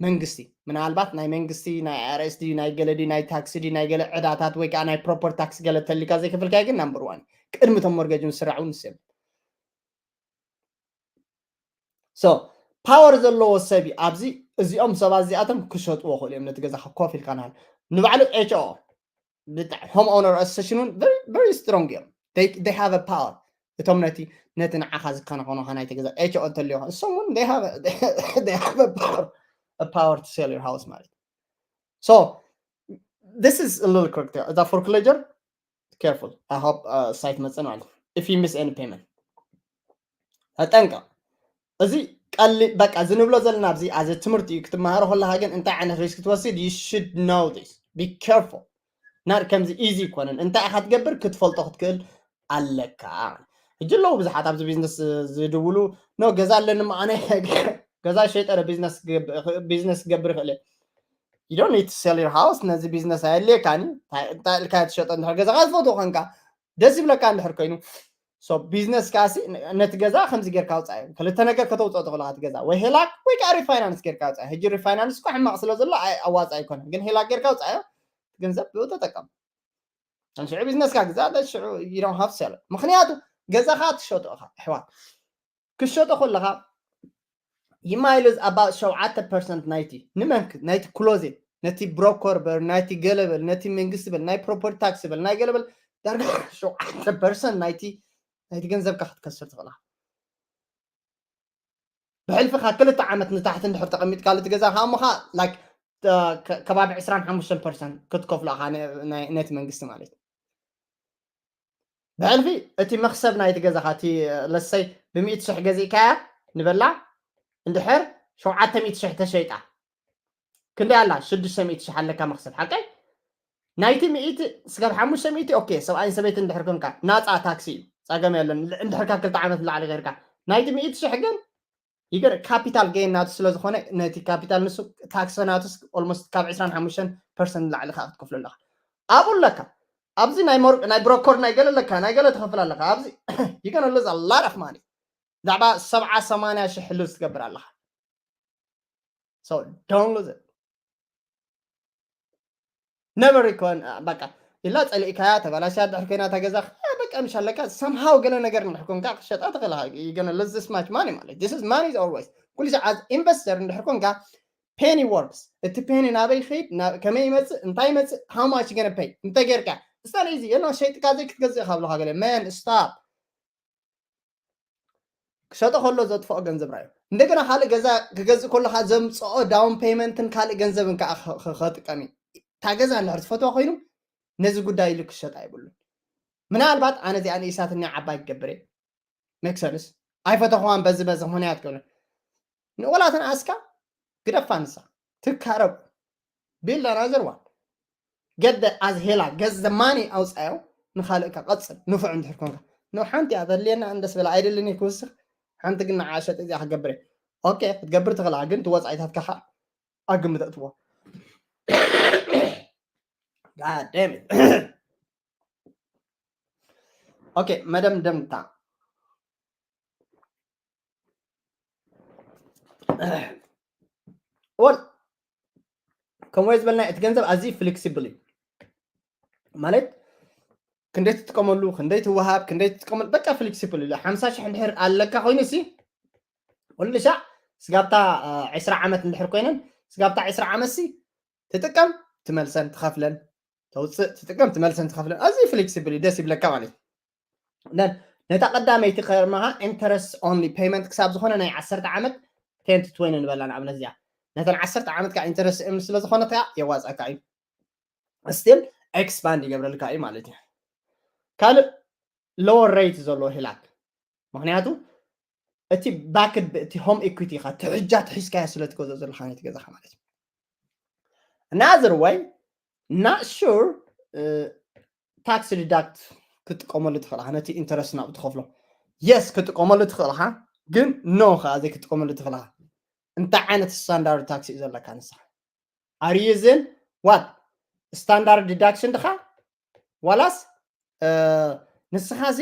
መንግስቲ። ምናልባት ናይ መንግስቲ ናይ R S D ናይ ገለ ድዩ ናይ ታክሲ ድዩ ናይ ገለ ዕዳታት ወይ ከዓ ናይ ፕሮፐርቲ ታክሲ ገለ ተሊካ ዘይከፈልካዮ ግን ናምበር ዋን። ቅድሚ እቶም ሞርጌጅ ምስራዕ እውን ንስም። So ፓወር ዘለዎ ሰብ እዩ ኣብዚ። እዚኦም ሰባት እዚኣቶም ክሸጥዎ ክእሉ እዮም ነቲ ገዛ ኮፍ ኢልካ ናሃል። ንባዕሉ H O ብጣዕ ሆም ኦነር ኣሶሴሽን እውን very strong እዮም። They have a power። እቶም ነቲ ነቲ ንዓኻ ዝከናኸኑኻ ናይቲ ገዛ H O እንተልዮ እሶም እውን they have a power to sell your house ማለት። So this is a little correct። እዛ ፎርክሎጀር careful። I hope ሳይት መፅእ ማለት if you miss any payment ተጠንቀቕ። እዚ ቀሊ በቃ እዚ ንብሎ ዘለና ኣብዚ ኣዘ ትምህርቲ እዩ ክትመሃሮ ከለካ ግን እንታይ ዓይነት ሪስክ ትወስድ you should know this። Be careful። ናር ከምዚ ኢዚ ይኮነን። እንታይ ኢኻ ትገብር ክትፈልጦ ክትክእል ኣለካ። ሕጂ ኣለዉ ብዙሓት ኣብዚ ቢዝነስ ዝድውሉ ኖ ገዛ ኣለኒ መዓነ ገዛ ሸይጠረ ቢዝነስ ክገብር ይኽእል። You don't need to sell your house። ነዚ ቢዝነስ ኣየድልየካን እዩ። እንታይ ኢልካ ትሸጦ እንድሕር ገዛኻ ትፈትዎ ኮንካ ደስ ይብለካ እንድሕር ኮይኑ ቢዝነስ ካሲ ነቲ ገዛ ከምዚ ጌርካ ውፃእ። ክልተ ነገር ከተውፅኦ ትኽእል እቲ ገዛ ወይ ሄላክ ወይ ከዓ ሪፋይናንስ ጌርካ ውፃእ። ሕጂ ሪፋይናንስ እኳ ሕማቕ ስለ ዘሎ ኣዋፃእ ኣይኮነን፣ ግን ሄላክ ጌርካ ውፃእ ገንዘብ ብኡ ተጠቀም። ሽዑ ቢዝነስካ ግዛ ሽዑ you don't have sell። ምክንያቱ ገዛኻ ትሸጦ ኢኻ ኣሕዋት። ክሸጦ ከለኻ you might lose about ሸውዓተ ፐርሰንት ናይቲ ንመንክ ናይቲ ክሎዜት ነቲ ብሮከር በል ናይቲ ገለበል ነቲ መንግስቲ በል ናይ ፕሮፐርቲ ታክስ በል ናይ ገለበል ዳርጋ ሸውዓተ ፐርሰንት ናይቲ ናይቲ ገንዘብካ ክትከስር ትኽእላ። ብሕልፊ ካብ ክልተ ዓመት ንታሕቲ እንድሕር ተቐሚጥካሉ እቲ ገዛ ከዓ እሞ ከዓ like ከባቢ ዕስራን ሓሙሽተን ፐርሰንት ክትከፍሎ ኢኻ ነቲ መንግስቲ ማለት እዩ። ብሕልፊ እቲ መኽሰብ ናይቲ ገዛኻ እቲ ለሰይ ብሚእቲ ሽሕ ገዚእካያ ንበላ እንድሕር ሸውዓተ ሚእቲ ሽሕ ተሸይጣ ክንደይ ኣላ? ሽዱሽተ ሚእቲ ሽሕ ኣለካ መኽሰብ ሓቀይ ናይቲ ሚእቲ ስጋብ ሓሙሽተ ሚእቲ ኦኬ ሰብኣይን ሰበይትን እንድሕር ኮንካ ናፃ ታክሲ እዩ ፀገም የለን። እንድሕር ካብ ክልተ ዓመት ንላዕሊ ገይርካ ናይቲ ሚእቲ ሽሕ ግን ይገር ካፒታል ጌን ናቱ ስለ ዝኾነ ነቲ ካፒታል ንሱ ታክሲ ናቱስ almost ካብ ዕስራን ሓሙሽተን ፐርሰንት ንላዕሊ ከዓ ክትከፍሎ ኣለካ። ኣብኡ ኣለካ ኣብዚ ናይ ሞር ናይ ብሮኮር ናይ ገለ ኣለካ ናይ ገለ ትኸፍል ኣለካ ኣብዚ you gonna lose a lot of money። ብዛዕባ ሰብዓ ሰማንያ ሽሕ ሉዝ ትገብር ኣለካ። So don't lose it። ነቨር ይኮን በቃ ኢላ ፀሊእካያ ተባላሽያ ድሕር ኮይና እታ ገዛ በቃ ምሽ ኣለካ ሰምሃው ገለ ነገር እንድሕር ኮንካ ክሸጣ ትኽእል you gonna lose this much money ማለት this is money always ኩሉ ሰዓት ኢንቨስተር እንድሕር ኮንካ Penny works። እቲ penny ናበይ ይኸይድ፣ ከመይ ይመፅእ፣ እንታይ ይመፅእ፣ how much you gonna pay እንተ ጌርካ፣ it's not easy። የለ ሸይጥካ ዘይክትገዝእ ካብ ለካ ገለ man stop። ክሸጦ ከሎ ዘጥፍኦ ገንዘብ ራዩ። እንደገና ካልእ ገዛ ክገዝእ ከለካ ዘምፅኦ down payment ን ካልእ ገንዘብን ከዓ ከጥቀም እዩ። እታ ገዛ እንድሕር ዝፈትዋ ኮይኑ ነዚ ጉዳይ ኢሉ ክሸጥ ኣይብሉን። ምናልባት ኣነ እዚኣ ንኢሳትኒ ዓባይ ክገብር እየ make sense ኣይፈተኽዋን በዚ በዚ ምክንያት ክብለ ንቆላትን ኣስካ ግደፋ ንሳ ትካረብ build another one። Get the as hela get the money ኣውፃዮ። ንካልእካ ቀፅል ንፉዕ እንድሕር ኮንካ ንሓንቲ እያ ተድልየና እንደስ በላ ኣይደልን ክውስኽ ሓንቲ ግን ንዓ ሸጥ እዚኣ ክገብር okay ክትገብር ትኽእላ ግን ትወፃኢታትካ ከዓ ኣግምተእትዎ። Okay መደምደምታ ወል ከምኡ ዝበልና እቲ ገንዘብ ኣዝዩ flexible እዩ ማለት ክንደይ ትጥቀመሉ ክንደይ ትወሃብ ክንደይ ትጥቀመሉ በቃ flexible እዩ ሓምሳ ሽሕ እንድሕር ኣለካ ኮይኑ ሲ ኩሉ ሻዕ ስጋብታ ዕስራ ዓመት እንድሕር ኮይነን ስጋብታ ዕስራ ዓመት ሲ ትጥቀም ትመልሰን ትኸፍለን ተውፅእ ትጥቀም ትመልሰን ትኸፍለን ኣዝዩ flexible እዩ ደስ ይብለካ ማለት እዩ ነታ ቀዳመይቲ ከርማኻ interest only payment ክሳብ ዝኾነ ናይ ዓሰርተ ዓመት ten to twenty ንበላ ንኣብነት እዚኣ ነተን ዓሰርተ ዓመት ከዓ interest earn ስለ ዝኾነት ከዓ የዋፀካ እዩ still expand ይገብረልካ እዩ ማለት እዩ ካልእ lower rate ዘለዎ ሂላክ ምክንያቱ እቲ backed እቲ home equity ኢኻ ትሕጃ ትሒዝካዮ ስለ ትገዝኦ ዘለካ ነቲ ገዛኻ ማለት እዩ another way not sure tax deduct ክትጥቀመሉ ትኽእል ኢኻ ነቲ interest ናብኡ ትኸፍሎ yes ክትጥቀመሉ ትኽእል ኢኻ ግን no ከዓ ዘይክትጥቀመሉ ትኽእል ኢኻ እንታይ ዓይነት standard tax እዩ ዘለካ ንስኻ are you using what standard deduction ድኻ ዋላስ ንስኻ እዚ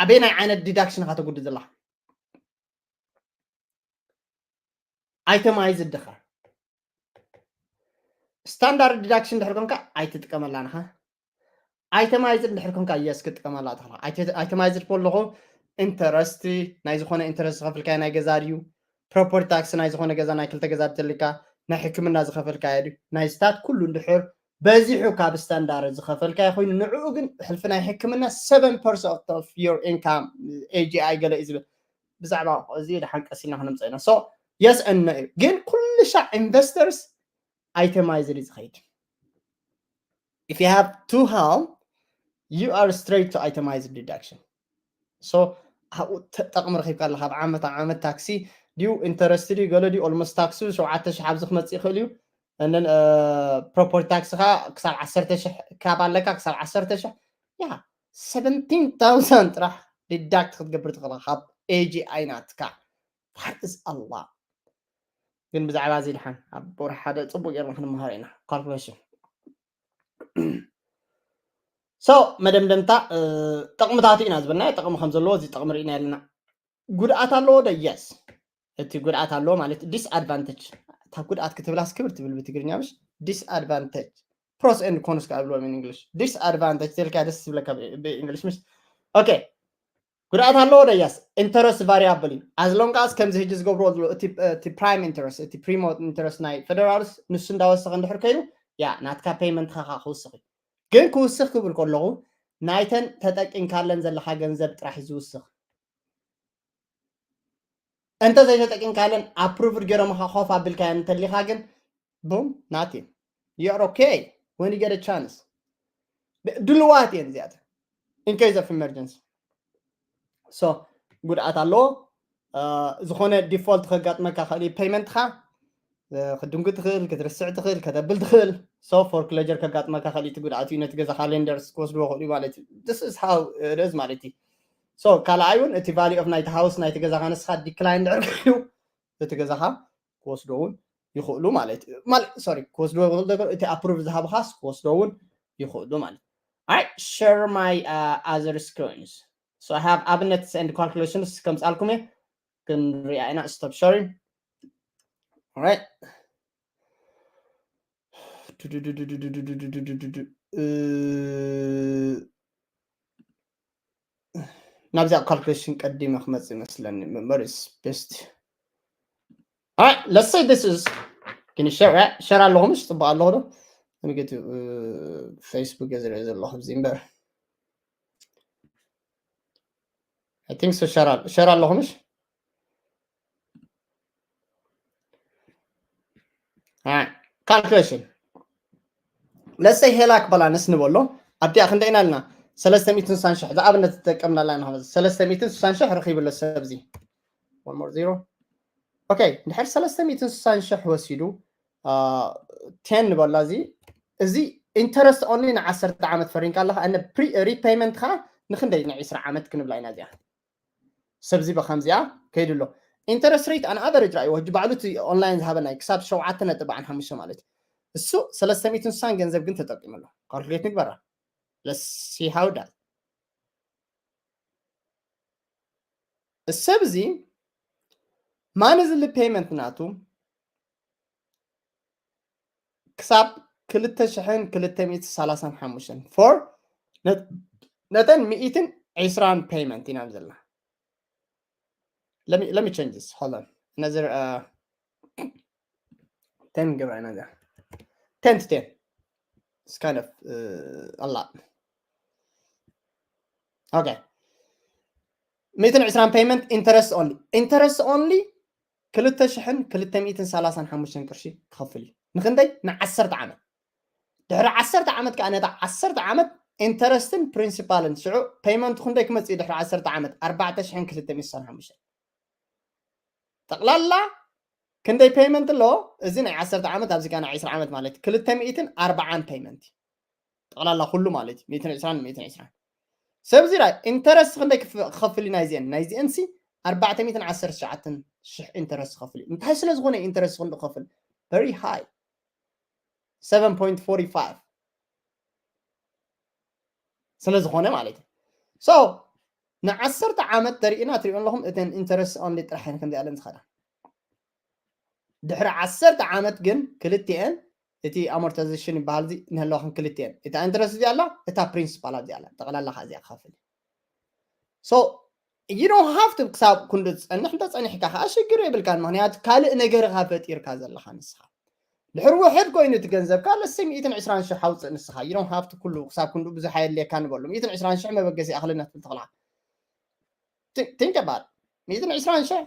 ኣበየናይ ዓይነት deduction ኢኻ ተጉድእ ዘለኻ itemized ድኻ standard deduction ድሕር ኮንካ ኣይትጥቀመላን ኢኻ itemized ድሕር ኮንካ yes ክትጥቀመላ ትኽእል itemized ከለኹ interest ናይ ዝኾነ interest ዝኸፍልካዮ ናይ ገዛ ድዩ property tax ናይ ዝኾነ ገዛ ናይ ክልተ ገዛ ተልካ ናይ ሕክምና ዝኸፈልካዮ ድዩ ናይ ስታት ኩሉ እንድሕር በዚሑ ካብ standard ዝኸፈልካዮ ኮይኑ ንዕኡ ግን ሕልፊ ናይ ሕክምና seven percent of your income AGI ገለ እዩ ዝብል ብዛዕባ እዚ ድሓን ቀስ ኢልና ክነምፀ ኢና so yes and no እዩ ግን ኩሉ ሻዕ investors itemized እዩ ዝኸይድ if you have two home you are straight to itemized deduction so ኣብኡ ጠቕሚ ረኺብካ ኣለካ ኣብ ዓመት ኣብ ዓመት tax ድዩ interest ድዩ ገለ ድዩ almost tax ሸውዓተ ሽሕ ኣብዚ ክመፅእ ይኽእል እዩ and then property tax ኻ ክሳብ ዓሰርተ ሽሕ ካብ ኣለካ ክሳብ ዓሰርተ ሽሕ ያ seventeen thousand ጥራሕ deduct ክትገብር ትኽእል ካብ AGI ናትካ what is Allah ግን ብዛዕባ እዚ ድሓን ኣብ ወርሒ ሓደ ፅቡቅ ጌርና ክንመሃር ኢና calculation so መደምደምታ ጠቕምታት ኢና ዝበልና ጠቕሚ ከም ዘለዎ እዚ ጠቕሚ ርኢና ኣለና ጉድኣት ኣለዎ ዶ yes እቲ ጉድኣት ኣለዎ ማለት disadvantage እታ ጉድኣት ክትብላስ ክብር ትብል ብትግርኛ ምሽ disadvantage pros and cons ካብ ብልዎም in English disadvantage ተልካ ደስ ዝብለካ ብ English ምሽ okay ጉድኣት ኣለዎ ዶ yes interest variable እዩ as long as ከምዚ ሕጂ ዝገብርዎ ዘሎ እቲ prime interest እቲ primo interest ናይ federals ንሱ እንዳወሰኸ እንድሕር ኮይኑ ያ ናትካ payment ኻ ክውስኽ እዩ ግን ክውስኽ ክብል ከለኹ ናይተን ተጠቂምካለን ዘለካ ገንዘብ ጥራሕ እዩ ዝውስኽ እንተ ዘይተጠቂምካለን approved ገይሮምኻ ኮፍ ኣቢልካየን እንተሊኻ ግን boom nothing you're okay when you get a chance ድልዋት እየን እዚኣተን in case of emergency so ጉድኣት ኣለዎ ዝኾነ default ከጋጥመካ ክእል payment ኻ ክድንጉ ትኽእል ክትርስዕ ትኽእል ከተብል ትኽእል so foreclosure ከጋጥመካ ክእል እቲ ጉድኣት እዩ ነቲ ገዛኻ lenders ክወስድዎ ክእሉ ማለት እዩ this is how it is ማለት እዩ so ካልኣይ እውን እቲ value of ናይቲ house ናይቲ ገዛኻ ንስኻ decline ድሕር ኮይኑ እቲ ገዛኻ ክወስዶ እውን ይኽእሉ ማለት እዩ sorry ክወስድዎ ይኽእሉ እቲ approve ዝሃብኻስ ክወስዶ እውን ይኽእሉ ማለት I share my uh, other screens so I have ኣብነትስ and calculations ከምፅኣልኩም እየ ክንሪኣ ኢና stop sharing right ናብዚኣ calculation ቀዲመ ክመፅእ ይመስለኒ ምበር best Alright, let's say this is, can you share? Share ኣለኹ ምሽ? ጽቡቕ ኣለኹ ዶ? ንገቱ፣ እ፣ Facebook እየ ዝርኢ ዘለኹ ኣብዚ እምበር። I think so. Share ኣል-፣ share ኣለኹ ምሽ? Alright, calculation. Let's say ሄላክ ባላንስ ንበሎ። ኣብቲኣ ክንደይ ኢና ኣለና? ሰለስተ ሚእትን ስሳን ሽሕ፣ ዝኣብነት ዝጠቀምናላ ኢና። ሰለስተ ሚእትን ስሳን ሽሕ ረኺቡ ኣሎ ሰብ እዚ። One more zero. Okay፣ እንድሕር ሰለስተ ሚእትን ስሳን ሽሕ ወሲዱ፣ አ፣ ቴን ንበላ እዚ፣ እዚ ኢንተረስት ኦንሊ ንዓሰርተ ዓመት ፈሪምካ ኣለኻ። እነ ፕሪ-፣ ሪፔይመንት ኻ ንክንደይ፣ ንዒስራ ዓመት ክንብላ ኢና እዚኣ። ሰብ እዚ ብኸምዚኣ ከይዱ ኣሎ። ኢንተረስት ሬት ኣን ኣቨሬጅ ራእይዎ፣ ሕጂ ባዕሉ እቲ ኦንላይን ዝሃበና እዩ፣ ክሳብ ሸውዓተ ነጥቢ ኣርባዓን ሓሙሽተ ማለት እዩ። እሱ ሰለስተ ሚእትን ስሳን ገንዘብ ግን ተጠቂሙ ኣሎ። ካልኩሌት ንግበራ። Let's see how that። ሰብ እዚ ማንዝሊ ፔይመንት ናቱ ክሳብ ክልተ ሽሕን ክልተ ሚእትን ሰላሳን ሓሙሽተን for ነ-፣ ነተን ሚእትን ዕስራን ፔይመንት ኢና ዘለና። Let me, let me change this. Hold on. Another, uh, ten ገብራ ኢና እዚኣ። Ten to ten. It's kind of, uh, a lot. Okay. ሚእትን ዕስራን ፔይመንት ኢንተረስት ኦንሊ። ኢንተረስት ኦንሊ ክልተ ሽሕን ክልተ ሚእትን ሰላሳን ሓሙሽተን ቅርሺ ክኸፍል እዩ። ንክንደይ? ንዓሰርተ ዓመት። ድሕሪ ዓሰርተ ዓመት ከኣ ነታ ዓሰርተ ዓመት ኢንተረስትን ፕሪንሲፓልን ሽዑ ፔይመንት ክንደይ ክመጽእ እዩ? ድሕሪ ዓሰርተ ዓመት ኣርባዕተ ሽሕን ክልተ ሚእትን ስሳን ሓሙሽተን። ጠቕላላ ክንደይ ፔይመንት ኣለዎ? እዚ ናይ ዓሰርተ ዓመት፣ ኣብዚ ከኣ ናይ ዕስራ ዓመት ማለት ክልተ ሚእትን ኣርባዓን ፔይመንት እዩ። ጠቕላላ ኩሉ ማለት እዩ፣ ሚእትን ዕስራን ሚእትን ዕስራን። ሰብ እዚ ራይ ኢንተረስት ክንደይ ክፍ-፣ ክኸፍል እዩ ናይዚአን? ናይዚአን ሲ ኣርባዕተ ሚእትን ዓሰርተ ትሽዓተን ሽሕ ኢንተረስት ክኸፍል እዩ። እንታይ ስለ ዝኾነ ኢንተረስት ክንዲ ክኸፍል? Very high። Seven point forty five ስለ ዝኾነ ማለት እዩ። So ንዓሰርተ ዓመት ተሪእና ትሪኦ ኣለኹም፣ እተን ኢንተረስት ኦንሊ ጥራሕ እየን ከምዚኣለን ዝኸዳ። ድሕሪ ዓሰርተ ዓመት ግን ክልቲአን፣ እቲ ኣሞርታይዜሽን ይበሃል፣ እዚ ንህለዋኽን ክልቲአን፣ እታ ኢንተረስት እዚኣ ኣላ፣ እታ ፕሪንሲፓል ኣብዚኣ ኣላ፣ ጠቕላላ ከዓ እዚኣ ክኸፍል። So you don't have to ክሳብ ክንዱ ዝጸንሕ፣ እንተ ጸኒሕካ ከዓ ሽግር የብልካን፣ ምኽንያቱ ካልእ ነገር ኢኻ ፈጢርካ ዘለኻ ንስኻ። ድሕሪ ውሕድ ኮይኑ እቲ ገንዘብካ ለሰ ሚእትን ዕስራን ሽሕ ኣውፅእ ንስኻ። You don't have to ኩሉ ክሳብ ክንዱ ብዙሕ ኣየድልየካ ንበሉ። ሚእትን ዕስራን ሽሕ መበገሲ ይኣኽለና ትብል ተኽልኻ። Thi-፣ think about it. ሚእትን ዕስራን ሽሕ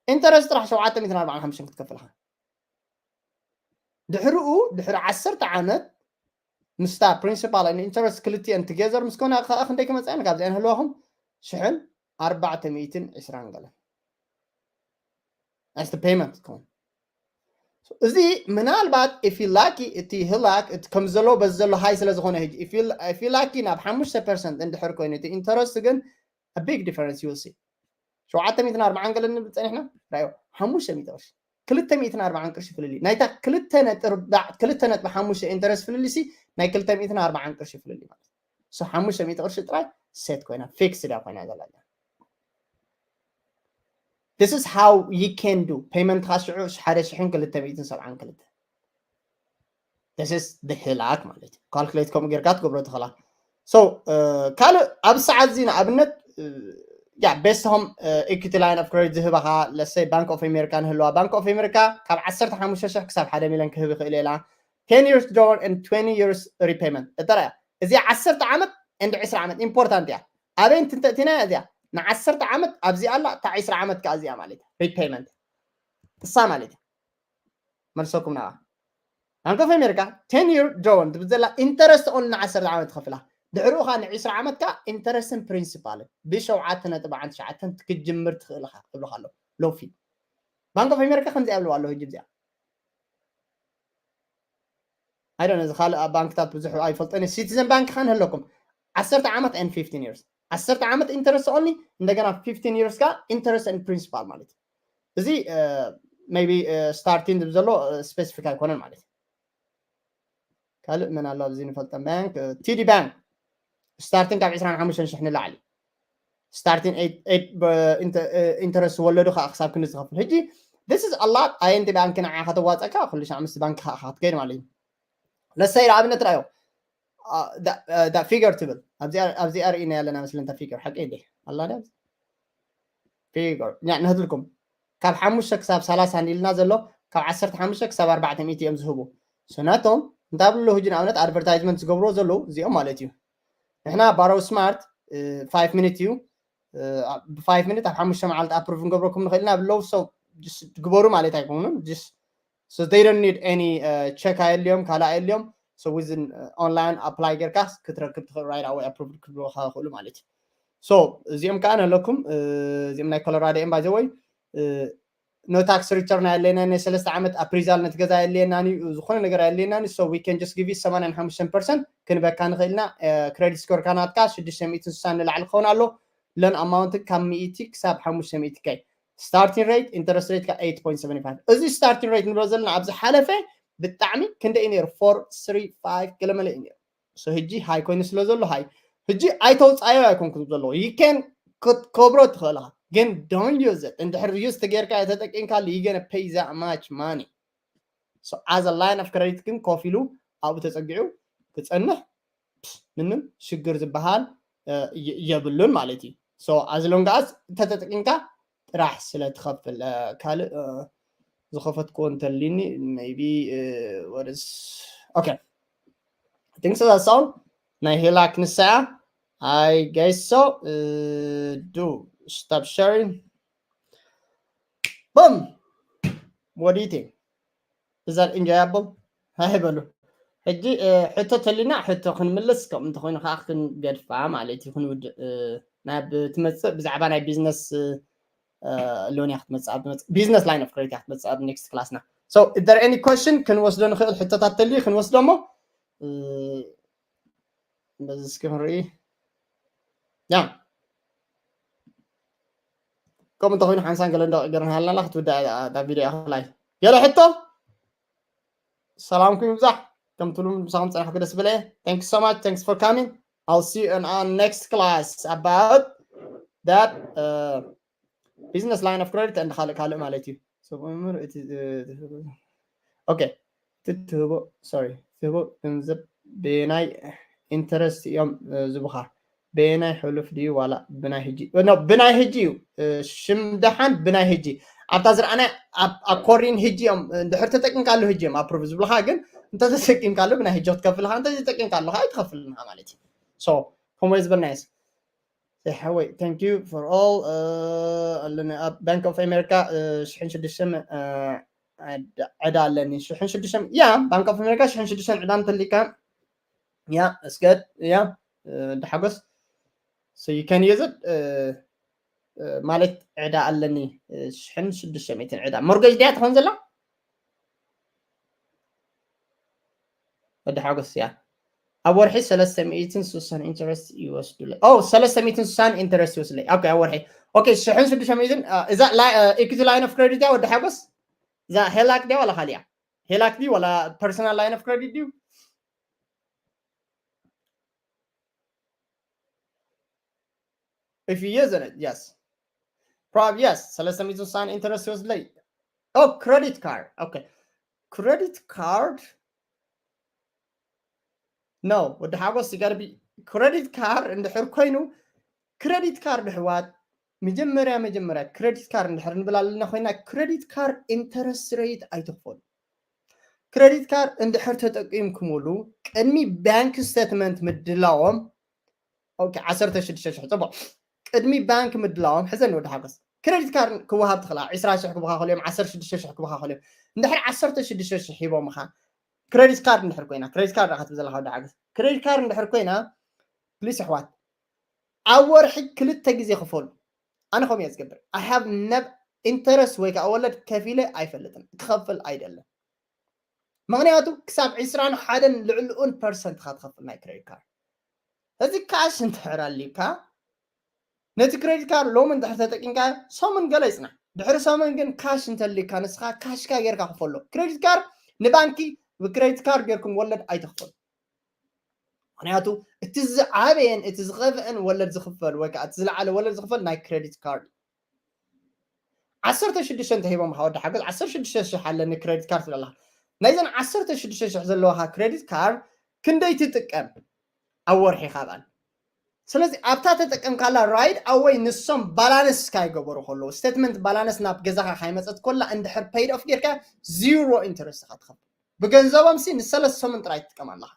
ኢንተረስት ጥራሕ ሸውዓተ ሚእትን ኣርባዓን ሓሙሽተን ክትከፍልኻ። ድሕሪኡ፣ ድሕሪ ዓሰርተ ዓመት ምስታ ፕሪንሲፓል and ኢንተረስት ክልቲአን ቱጌዘር ምስ ኮና ከዓ ክንደይ ክመፅኣን? ካብዚአን ህልዋኹም ሽሕን ኣርባዕተ ሚእትን ዕስራን ገለን። That's the payment ትኸውን። So እዚ ምናልባት if you lucky፣ እቲ ህላክ እቲ ከም ዘሎ በዚ ዘሎ ሃይ ስለ ዝኾነ፣ ሕጂ if you፣ if you lucky ናብ ሓሙሽተ ፐርሰንት እንድሕር ኮይኑ፣ እቲ ኢንተረስት ግን a big difference you will see። ሸውዓተ ሚእትን ኣርባዓን ገለን ንብል ጸኒሕና፣ ራዮ፣ ሓሙሽተ ሚእቲ ቅርሺ፣ ክልተ ሚእትን ኣርባዓን ቅርሺ ፍልልይ። ናይታ ክልተ ነጥቢ፣ ክልተ ነጥቢ ሓሙሽተ ኢንተረስት ፍልልይ ሲ ናይ ክልተ ሚእትን ኣርባዓን ቅርሺ ፍልልይ ማለት እዩ። So ሓሙሽተ ሚእቲ ቅርሺ ጥራይ ሴት ኮይና፣ ፊክስድ እያ ኮይና ዘላ። This is how you can do። ፔመንት ኻ ሽዑ ሓደ ሽሕን ክልተ ሚእትን ሰብዓን ክልተ። This is the ህላክ ማለት እዩ። ካልኩሌት ከምኡ ጌርካ ትገብሮ ትኽእላ። So ካልእ ኣብ ሰዓት እዚ ንኣብነት ያ ቤስት ሆም ኢኩቲ ላይን ኦፍ ክሬዲት ዝህባኻ ለሰይ ባንክ ኦፍ ኣሜሪካ ንህልዋ፣ ባንክ ኦፍ ኣሜሪካ ካብ ዓሰርተ ሓሙሽተ ሽሕ ክሳብ ሓደ ሚልዮን ክህብ ይኽእል ኢላ። Ten years draw and twenty years repayment እተረያ። እዚኣ ዓሰርተ ዓመት and ዕስራ ዓመት ኢምፖርታንት እያ። ኣበይ እንትንተእቲና እዚኣ ንዓሰርተ ዓመት ኣብዚኣ ኣላ፣ እታ ዕስራ ዓመት ከዓ እዚኣ ማለት እያ ሪፔይመንት እሳ ማለት እያ። መልሰኩም ናባ ባንክ ኦፍ ኣሜሪካ ten year draw ትብል ዘላ ኢንተረስት ኦንሊ ንዓሰርተ ዓመት ትኸፍላ። ድሕሪኡ ከዓ ንዕስራ ዓመት ከዓ ኢንተረስትን ፕሪንሲፓልን ብሸውዓተ ነጥቢ ዓንተ ትሽዓተን ክትጅምር ትኽእል ኢኻ ክብሉኻ ኣለዉ። ሎፊ ባንክ ኦፍ ኣሜሪካ ከምዚ ይብልዋ ኣለዉ። ሕጂ እዚኣ ኣይ ዶንት ኖ፣ እዚ ካልእ ኣብ ባንክታት ብዙሕ ኣይፈልጦን እየ። ሲቲዘን ባንክ ኸን ህለኩም ዓሰርተ ዓመት and fifteen years፣ ዓሰርተ ዓመት ኢንተረስት ኦንሊ፣ እንደገና fifteen years ካ ኢንተረስት and ፕሪንሲፓል ማለት እዩ። እዚ ሜቢ ስታርቲን ዝብል ዘሎ ስፔሲፊክ ኣይኮነን ማለት እዩ። ካልእ መን ኣሎ ኣብዚ ንፈልጠን ባንክ? ቲዲ ባንክ ስታርቲን ካብ ዕስራን ሓሙሽተን ሽሕ ንላዕሊ። ስታርቲን ኢንተረስት ወለዱ ከዓ ክሳብ ክንዲ ዝኸፍል። ሕጂ this is a lot። ኣየንቲ ባንክ ንዓ ከተዋፀካ ኩሉ ሻዕ ምስ ባንክ ከዓ ክትከይድ ማለት እዩ። ለሰይ ንኣብነት ርኣዮ ፊገር ትብል ኣብዚኣ ርኢና ያለና መስለንታ ፊገር ሓቂ እንዴ ኣላ ፊገር ያ ንህትልኩም ካብ ሓሙሽተ ክሳብ ሰላሳ ኢልና ዘሎ ካብ ዓሰርተ ሓሙሽተ ክሳብ ኣርባዕተ ሚእቲ እዮም ዝህቡ። So ነቶም እንታይ ብሎ ሕጂ ንኣብነት ኣድቨርታይዝመንት ዝገብርዎ ዘለዉ እዚኦም ማለት እዩ። ንሕና ባሮ ስማርት ፋይቭ ሚኒት እዩ። ብ ፋይቭ ሚኒት ኣብ ሓሙሽተ መዓልቲ ኣፕሩቭ ንገብረኩም ንኽእል ኢና ብለው። So just ግበሩ ማለት ኣይኮኑን። Just so they don't need any check ኣየድልዮም፣ ካልእ ኣየድልዮም። So within online apply ጌርካ ክትረክብ ትኽእል፣ right away ኣፕሩቭ ክብሉኻ ይኽእሉ ማለት እዩ። So እዚኦም ከዓ ነለኩም እዚኦም ናይ ኮሎራዶ እዮም። By the way no tax return ኣየድልየና፣ ናይ ሰለስተ ዓመት ኣፕሪዛል ነቲ ገዛ ኣየድልየናን እዩ፣ ዝኾነ ነገር ኣየድልየናን እዩ። So we can just give you ሰማንያን ሓሙሽተ ፐርሰንት ክንበካ ንኽእል ኢና። ክሬዲት ስኮርካ ናትካ ሽዱሽተ ሚእትን ስሳን ንላዕሊ ክኸውን ኣሎ። ሎን ኣማውንት ካብ ሚእቲ ክሳብ ሓሙሽተ ሚእቲ ከይ። ስታርቲንግ ሬት ኢንተረስት ሬት ካብ ኤይት ፖይንት ሰቨን ፋይቭ። እዚ ስታርቲንግ ሬት ንብሎ ዘለና ኣብ ዝሓለፈ ብጣዕሚ ክንደይ እዩ ነይሩ? ፎር ስሪ ፋይቭ ገለመለ እዩ ነይሩ። So ሕጂ ሃይ ኮይኑ ስለ ዘሎ ሃይ። ሕጂ ኣይተውፃዮ ኣይኮንኩም ዘለዎ። You can ክትከብሮ ትኽእል ኢኻ፣ ግን don't use it። እንድሕር ዩዝ ተጌርካ ተጠቂምካሉ you gonna pay that much money። So as a line of credit ግን ኮፍ ኢሉ ኣብኡ ተፀጊዑ ክፀንሕ ምንም ሽግር ዝበሃል የብሉን ማለት እዩ። So as long as እንተተጠቂምካ ጥራሕ ስለ ትኸፍል ካልእ ዝኸፈትክዎ እንተሊኒ maybe what is okay. I think so that's all. ናይ ሄላክ ንሳ እያ። I guess so. Do stop sharing. Boom. What do you think? Is that enjoyable? ሃይ በሉ። ሕጂ ሕቶ ተሊና ሕቶ ክንምልስ፣ ከምኡ እንተኾይኑ ከዓ ክንገድፋ ማለት እዩ። ክንውድእ ናብ ትመፅእ ብዛዕባ ናይ ቢዝነስ ሎን እያ ክትመፅእ፣ ኣብ ትመፅእ ቢዝነስ ላይን ኦፍ ክሬዲት እያ ክትመፅእ ኣብ ኔክስት ክላስና። So is there any question? ክንወስዶ ንኽእል ሕቶታት ተልዩ ክንወስዶ እሞ በዚ እስኪ ክንርኢ። ያ ከምኡ እንተኾይኑ ሓንሳን ገለ እንዶ ገርና ሃልና ክትውዳእ እዛ ቪድዮ እያ። ከላይ ገለ ሕቶ? ሰላምኩም ይብዛሕ። ከም ትብሉ ምሳኹም ጸናሕኩ ደስ ብለ። Thank you so much. Thanks for coming. I'll see you in our next class about that uh, business line of credit and ካልእ ካልእ ማለት እዩ። Okay. ትትህቦ sorry ትህቦ ገንዘብ ብናይ ኢንተረስት እዮም ዝብኻ? ብናይ ሕሉፍ ድዩ ዋላ ብናይ ሕጂ? ብናይ ሕጂ እዩ። ሽም ደሓን ብናይ ሕጂ ኣብታ ዝረኣና ኣኮሪን ሕጂ እዮም። እንድሕር ተጠቂምካሉ ሕጂ እዮም ኣፕሩቭ ዝብልኻ፣ ግን እንተተጠቂምካሉ ብናይ ሕጂ ክትከፍልኻ፣ እንተተጠቂምካሉ ከዓ ኣይትኸፍልን ኢኻ ማለት እዩ። So ከምኡ ዝበልናዮስ ሓወይ thank you for all ኣለኒ ኣብ ባንክ ኦፍ ኣሜሪካ ሽሕን ሽዱሽተ ዕዳ ኣለኒ። ሽሕን ሽዱሽተ ያ ባንክ ኦፍ ኣሜሪካ ሽሕን ሽዱሽተን ዕዳ እንተሊካ ያ እስገድ ያ ዳሓጎስ so you can use it ማለት ዕዳ ኣለኒ ሽሕን ሽዱሽተ ሚእትን ዕዳ ሞርገጅ ድያ ትኾን ዘላ ወዲ ሓጎስ እያ ኣብ ወርሒ ሰለስተ ሚእትን ስሳን ኢንተረስት ይወስዱለይ። ኦ ሰለስተ ሚእትን ስሳን ኢንተረስት ይወስዱለይ። ኦኬ ኣብ ወርሒ ኦኬ ሽሕን ሽዱሽተ ሚእትን እዛ ኢኩቲ ላይን ኦፍ ክሬዲት እያ ወዲ ሓጎስ እዛ ሄላክ ድያ ዋላ ካሊያ ሄላክ ድዩ ዋላ ፐርሰናል ላይን ኦፍ ክሬዲት ድዩ? If you use it, yes. Prob yes, ሰለስተ ሚእትን ስሳን ኢንተረስት ይወስድለይ። Oh, credit card. Okay. Credit card. No, ወዲ ሓጎስ you gotta be credit card እንድሕር ኮይኑ ክሬዲት ካርድ ኣሕዋት መጀመርያ መጀመርያ ክሬዲት ካርድ እንድሕር ንብል ኣለና ኮይና ክሬዲት ካርድ ኢንተረስት ሬት ኣይትኽፈሉ። ክሬዲት ካርድ እንድሕር ተጠቂምኩምሉ ቅድሚ ባንክ ስቴትመንት ምድላዎም ኦኬ ዓሰርተ ሽዱሽተ ሽሕ ፅቡቅ ቅድሚ ባንክ ምድላዎም ሕዘኒ ወዲ ሓጎስ ክሬዲት ካርድ ክወሃብ ትኽእላ ዕስራ ሽሕ ክብኻ ክእሉ እዮም ዓሰርተ ሽዱሽተ ሽሕ ክብኻ ክእሉ እዮም እንድሕር ዓሰርተ ሽዱሽተ ሽሕ ሂቦምኻ ክሬዲት ካርድ እንድሕር ኮይና ክሬዲት ካርድ ኢኻ ትብል ዘለኻ ወዲ ሓጎስ ክሬዲት ካርድ እንድሕር ኮይና ፕሊስ ኣሕዋት ኣብ ወርሒ ክልተ ግዜ ክፈሉ ኣነ ከምኡ እየ ዝገብር I have never ኢንተረስት ወይ ከዓ ወለድ ከፊለ ኣይፈልጥን ክኸፍል ኣይደልን ምኽንያቱ ክሳብ ዕስራን ሓደን ልዕልኡን ፐርሰንት ኢኻ ትኸፍል ናይ ክሬዲት ካርድ እዚ ካሽ እንድሕር ኣልዩካ ነቲ ክሬዲት ካርድ ሎሚ እንድሕር ተጠቂምካ ሰሙን ገለ ይፅናሕ ድሕሪ ሰሙን ግን ካሽ እንተልዩካ ንስኻ ካሽካ ጌርካ ክፈሎ ክሬዲት ካርድ ንባንኪ ብክሬዲት ካርድ ጌርኩም ወለድ ኣይትኽፈሉ ምኽንያቱ እቲ ዝዓበየን እቲ ዝኸፍአን ወለድ ዝኽፈል ወይ ከዓ እቲ ዝለዓለ ወለድ ዝኽፈል ናይ ክሬዲት ካርድ ዓሰርተ ሽዱሽተ እንተሂቦም ወዲ ሓገዝ ዓሰርተ ሽዱሽተ ሽሕ ኣለኒ ክሬዲት ካርድ ትብል ኣለኻ ናይዘን ዓሰርተ ሽዱሽተ ሽሕ ዘለዋኻ ክሬዲት ካርድ ክንደይ ትጥቀም ኣብ ወርሒ ካብኣን ስለዚ ኣብታ ተጠቀምካላ right away ንሶም balance ካይገበሩ ከለዉ statement balance ናብ ገዛኻ ካይመፀት ኮላ እንድሕር paid off ጌርካ zero interest ኢኻ ትኸፍል። ብገንዘቦም ሲ ንሰለስተ ሰሙን ጥራይ ትጥቀም ኣለኻ።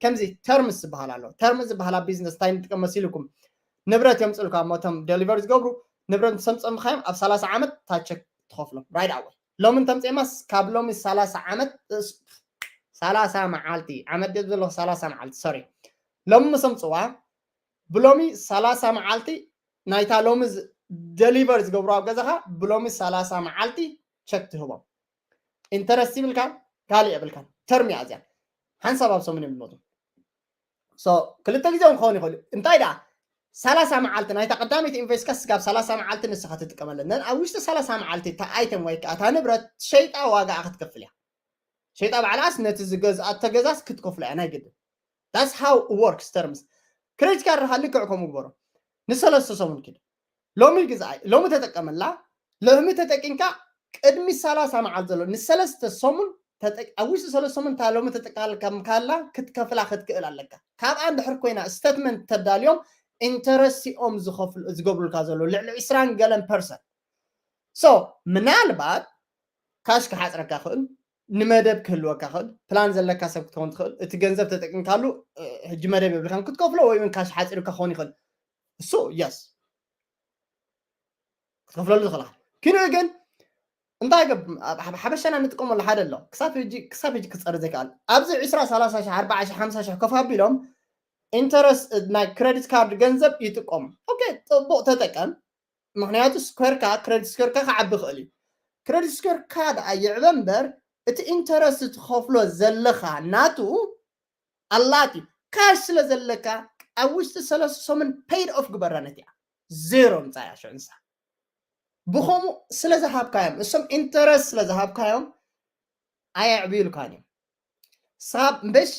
ከምዚ terms ዝበሃል ኣሎ። Term ዝበሃል ኣብ ቢዝነስ እንታይ ንጥቀም መሲልኩም? ንብረት የምፅልካ እሞ እቶም deliver ዝገብሩ ንብረት ሰምፀምኻዮም ኣብ ሰላሳ ዓመት ታቸክ ትኸፍሎም right away። ሎሚ እንተምፅኤማስ ካብ ሎሚ ሰላሳ ዓመት ሰላሳ መዓልቲ ዓመት ደ ዘለኹ ሰላሳ መዓልቲ sorry ሎሚ ምስ ኣምፅዋ ብሎሚ ሰላሳ መዓልቲ ናይታ ሎሚ deliver ዝገብሩ ኣብ ገዛኻ ብሎሚ ሰላሳ መዓልቲ ቸክ ትህቦም። Interest ይብልካ ካልእ የብልካ። Term እያ እዚኣ። ሓንሳብ ኣብ ሰሙን እዮም ዝመፁ። So ክልተ ግዜ እውን ክኸውን ይኽእል እዩ። እንታይ ደኣ ሰላሳ መዓልቲ ናይታ ቀዳመይቲ ኢንቨስካ ስጋብ ሰላሳ መዓልቲ ንስኻ ትጥቀመለን ነን ኣብ ውሽጢ ሰላሳ መዓልቲ እታ item ወይ ከዓ እታ ንብረት ሸይጣ ዋጋኣ ክትከፍል እያ። ሸይጣ ባዕላስ ነቲ ዝገዝኣቶ ገዛስ ክትከፍሎ እያ ናይ ግድን። That's how it works terms። Credit card ርካ ልክዕ ከምኡ ግበሮ። ንሰለስተ ሰሙን ኪድ ሎሚ ግዛኣይ ሎሚ ተጠቀመላ። ሎሚ ተጠቂምካ ቅድሚ ሰላሳ መዓልቲ ዘሎ ንሰለስተ ሰሙን ኣብ ውሽጢ ሰለስተ ሰሙን እታ ሎሚ ተጠቃልካ ምካላ ክትከፍላ ክትክእል ኣለካ። ካብኣ እንድሕር ኮይና statement ተዳልዮም interest ኦም ዝገብሩልካ ዘሎ ልዕሊ ዕስራን ገለን percent። So ምናልባት ካሽ ክሓፅረካ ክእል ንመደብ ክህልወካ ክእል ፕላን ዘለካ ሰብ ክትኸውን ትኽእል እቲ ገንዘብ ተጠቂምካሉ ሕጂ መደብ የብልካን ክትከፍሎ ወይ እውን ካሽ ሓፂሩካ ክኸውን ይኽእል። እሱ yes ክትከፍለሉ ትኽእል። ኪንኡ ግን እንታይ ሓበሻና ንጥቀመሉ ሓደ ኣሎ ክሳብ ሕጂ ክሳብ ሕጂ ክፀሪ ዘይከኣል ኣብዚ ዕስራ ሰላሳ ሺሕ ኣርባዓ ሺሕ ሓምሳ ሺሕ ከፍ ኣቢሎም ኢንተረስት ናይ credit card ገንዘብ ይጥቀሙ። ኦኬ ፅቡቅ ተጠቀም። ምክንያቱ ስኮርካ credit score ካ ክዓቢ ይኽእል እዩ። Credit score ካ ደኣ ይዕበ እምበር እቲ ኢንተረስት ትኸፍሎ ዘለኻ ናቱ ኣላት እዩ። ካሽ ስለ ዘለካ ኣብ ውሽጢ ሰለስተ ሰሙን paid off ግበራ ነቲኣ ዜሮ ምፃያ ሽዑ ንሳ ብኸምኡ ስለ ዝሃብካዮም እሶም ኢንተረስት ስለ ዝሃብካዮም ኣየዕብዩልካን እዮም። ሳብ እምበሺ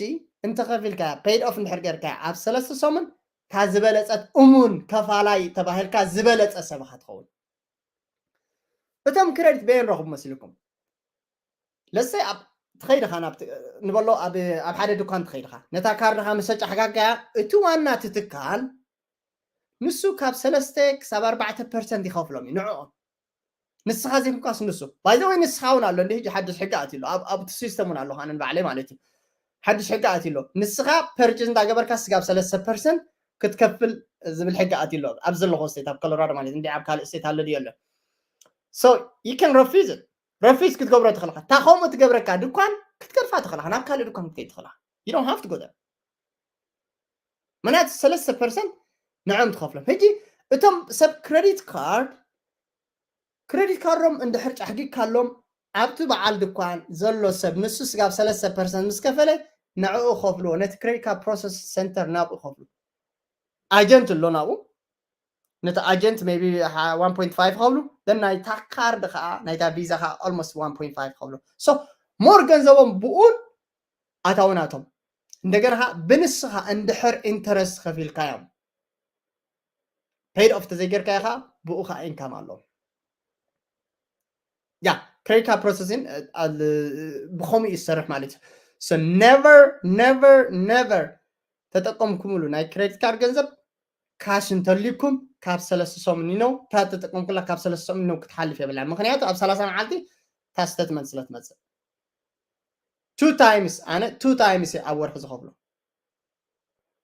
እንተኸፊልካ paid off እንድሕር ጌርካ ኣብ ሰለስተ ሰሙን እታ ዝበለፀት እሙን ከፋላይ ተባሂልካ ዝበለፀ ሰብ ኢኻ ትኸውን። እቶም credit በየን ረኽቡ መሲልኩም ለሰይ ኣብ ትኸይድኻ ናብ ንበሎ ኣብ ሓደ ድኳን ትኸይድኻ ነታ ካርድኻ መሰጫ ሕጋጋያ እቲ ዋና ትትካል ንሱ ካብ ሰለስተ ክሳብ ኣርባዕተ ፐርሰንት ይኸፍሎም እዩ ንዕኦም ንስኻ ዘይኮንካስ ንሱ ባይዘ ወይ ንስኻ እውን ኣሎ እንዲ ሕጂ ሓድሽ ሕጊ ኣትሎ ኣብቲ ሲስተም እውን ኣለኹ ኣነ ንባዕለይ ማለት እዩ ሓድሽ ሕጊ ኣትሎ ንስኻ ፐርችስ እንዳገበርካ ስጋብ ሰለስተ ፐርሰንት ክትከፍል ዝብል ሕጊ ኣትሎ ኣብ ዘለኹ ስቴት ኣብ ኮሎራዶ ማለት እንዲ ኣብ ካልእ ስቴት ኣሎ ድዮ ኣሎ so you can refuse it refuse ክትገብሮ ትኽእልካ እታ ከምኡ ትገብረካ ድኳን ክትገድፋ ትኽእልካ ናብ ካልእ ድኳን ክትከይድ ትኽእልካ you don't have to go there ምክንያቱ ሰለስተ ፐርሰንት ንዕም ትኸፍሎም ሕጂ እቶም ሰብ ክሬዲት ካርድ ክሬዲት ካርዶም እንድሕር ጫሕጊካሎም ኣብቲ በዓል ድኳን ዘሎ ሰብ ንሱ ስጋብ ሰለስተ ፐርሰንት ምስ ከፈለ ንዕኡ ከፍልዎ ነቲ ክሬዲት ካርድ ፕሮሰስ ሰንተር ናብኡ ከፍሉ ኣጀንት ኣሎ ናብኡ ነቲ ኣጀንት ቢ ቢ ን ፋይቭ ከብሉ ናይታ ካርድ ከዓ ናይታ ቪዛ ከዓ ኦልሞስት ን ፋይቭ ከብሉ ሞር ገንዘቦም ብኡን ኣታዊ ናቶም እንደገና ከዓ ብንስኻ እንድሕር ኢንተረስት ከፊልካዮም paid off ተዘይገርካዮ ከዓ ብኡ ከዓ ኢንካም ኣለዎም ያ ክሬዲት ካርድ ፕሮሰሲንግ ብኸምኡ እዩ ዝሰርሕ ማለት እዩ never never never ተጠቀምኩምሉ ናይ ክሬዲት ካርድ ገንዘብ ካሽ እንተልዩኩም ካብ ሰለስተ ሰሙን ነው እታ ተጠቀምኩላ ካብ ሰለስተ ሰሙን ነው ክትሓልፍ የብላ ምክንያቱ ኣብ ሰላሳ መዓልቲ እታ ስተትመንት ስለ ትመፅእ two times ኣነ two times ኣብ ወርሒ ዝኸፍሎ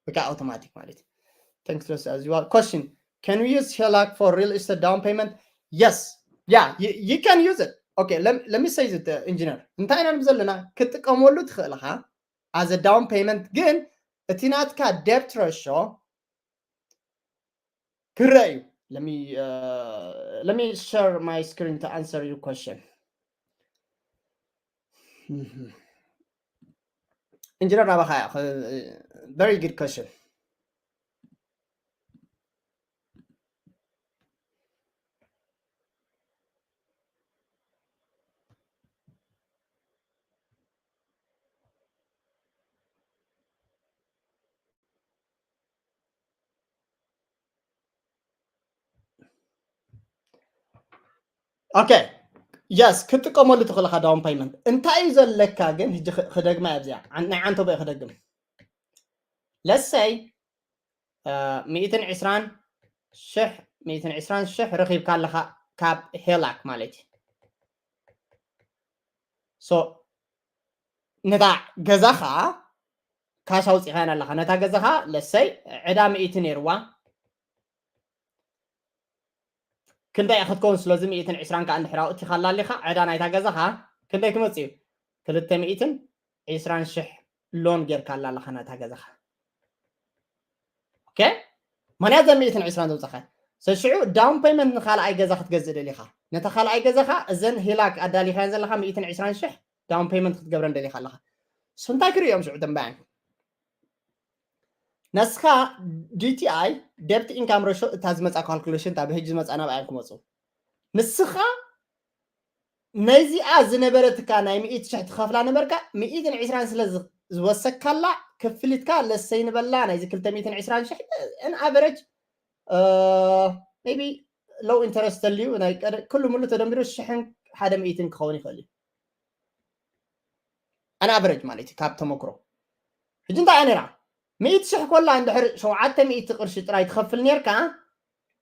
ብካ ኣውቶማቲክ ማለት thanks as well question can we use HELOC for real estate down payment yes yeah you, you can use it okay let, let me say it engineer እንታይ ኢና ንብ ዘለና ክትጥቀመሉ ትኽእል ኢኻ as a down payment ግን እቲ ናትካ debt ratio ክረአ እዩ let me uh, let me share my screen to answer your question ኢንጂነር ናባኻ very good question okay yes ክትጥቀመሉ ትኽእልኻ down payment እንታይ እዩ ዘለካ ግን ሕጂ ክደግማ ኣብዚኣ ናይ ዓንተቦ ክደግም ለሰይ ሚእትን ዕስራን ሽሕ ሚእትን ዕስራን ሽሕ ረኺብካ ኣለኻ ካብ ሄላክ ማለት እዩ። So ነታ ገዛኻ ካሽ ኣውፂኻያን ኣለኻ። ነታ ገዛኻ ለሰይ ዕዳ ሚእቲ ነይርዋ ክንደይ ክትከውን ስለዚ ሚእትን ዕስራን ከዓ እንድሕር ኣውፂኻላ ኣሊኻ ዕዳ ናይታ ገዛኻ ክንደይ ክመፅእ እዩ? ክልተ ሚእትን ዕስራን ሽሕ ሎን ጌርካላ ኣለኻ ናይታ ገዛኻ። ኦኬ፣ ምክንያት ዘን ሚእትን ዕስራን ዘውፃኻ ሰሽዑ ዳውን ፔመንት ንካልኣይ ገዛ ክትገዝእ ደሊኻ ነታ ካልኣይ ገዛኻ እዘን ሂላክ ኣዳሊኻያን ዘለኻ ሚእትን ዕስራን ሽሕ ዳውን ፔመንት ክትገብረን ደሊኻ ኣለኻ። ስንታይ ክርእዮም ሽዑ ተንባያን ነስኻ ዲቲኣይ ደብት ኢንካም ረሾ እታ ዝመፃ ካልኩሌሽን እታ ብሕጂ ዝመፃ ናብኣያን ክመፁ ንስኻ ነዚኣ ዝነበረትካ ናይ ሚእቲ ሽሕ ትኸፍላ ነበርካ ሚእትን ዕስራን ስለ ዝወሰካላ ክፍሊትካ ለሰይ ንበላ ናይዚ ክልተ ሚእትን ዕስራን ሽሕ ን ኣቨረጅ ቢ ሎው ኢንተረስት ተልዩ ናይ ኩሉ ሙሉ ተደምቢሩ ሽሕን ሓደ ሚእትን ክኸውን ይኽእል እዩ። ኣን ኣቨረጅ ማለት እዩ ካብ ተመክሮ። ሕጂ እንታይ እያ ነይራ? ሚእቲ ሽሕ ኮላ እንድሕር ሸውዓተ ሚእቲ ቅርሺ ጥራይ ትኸፍል ነርካ።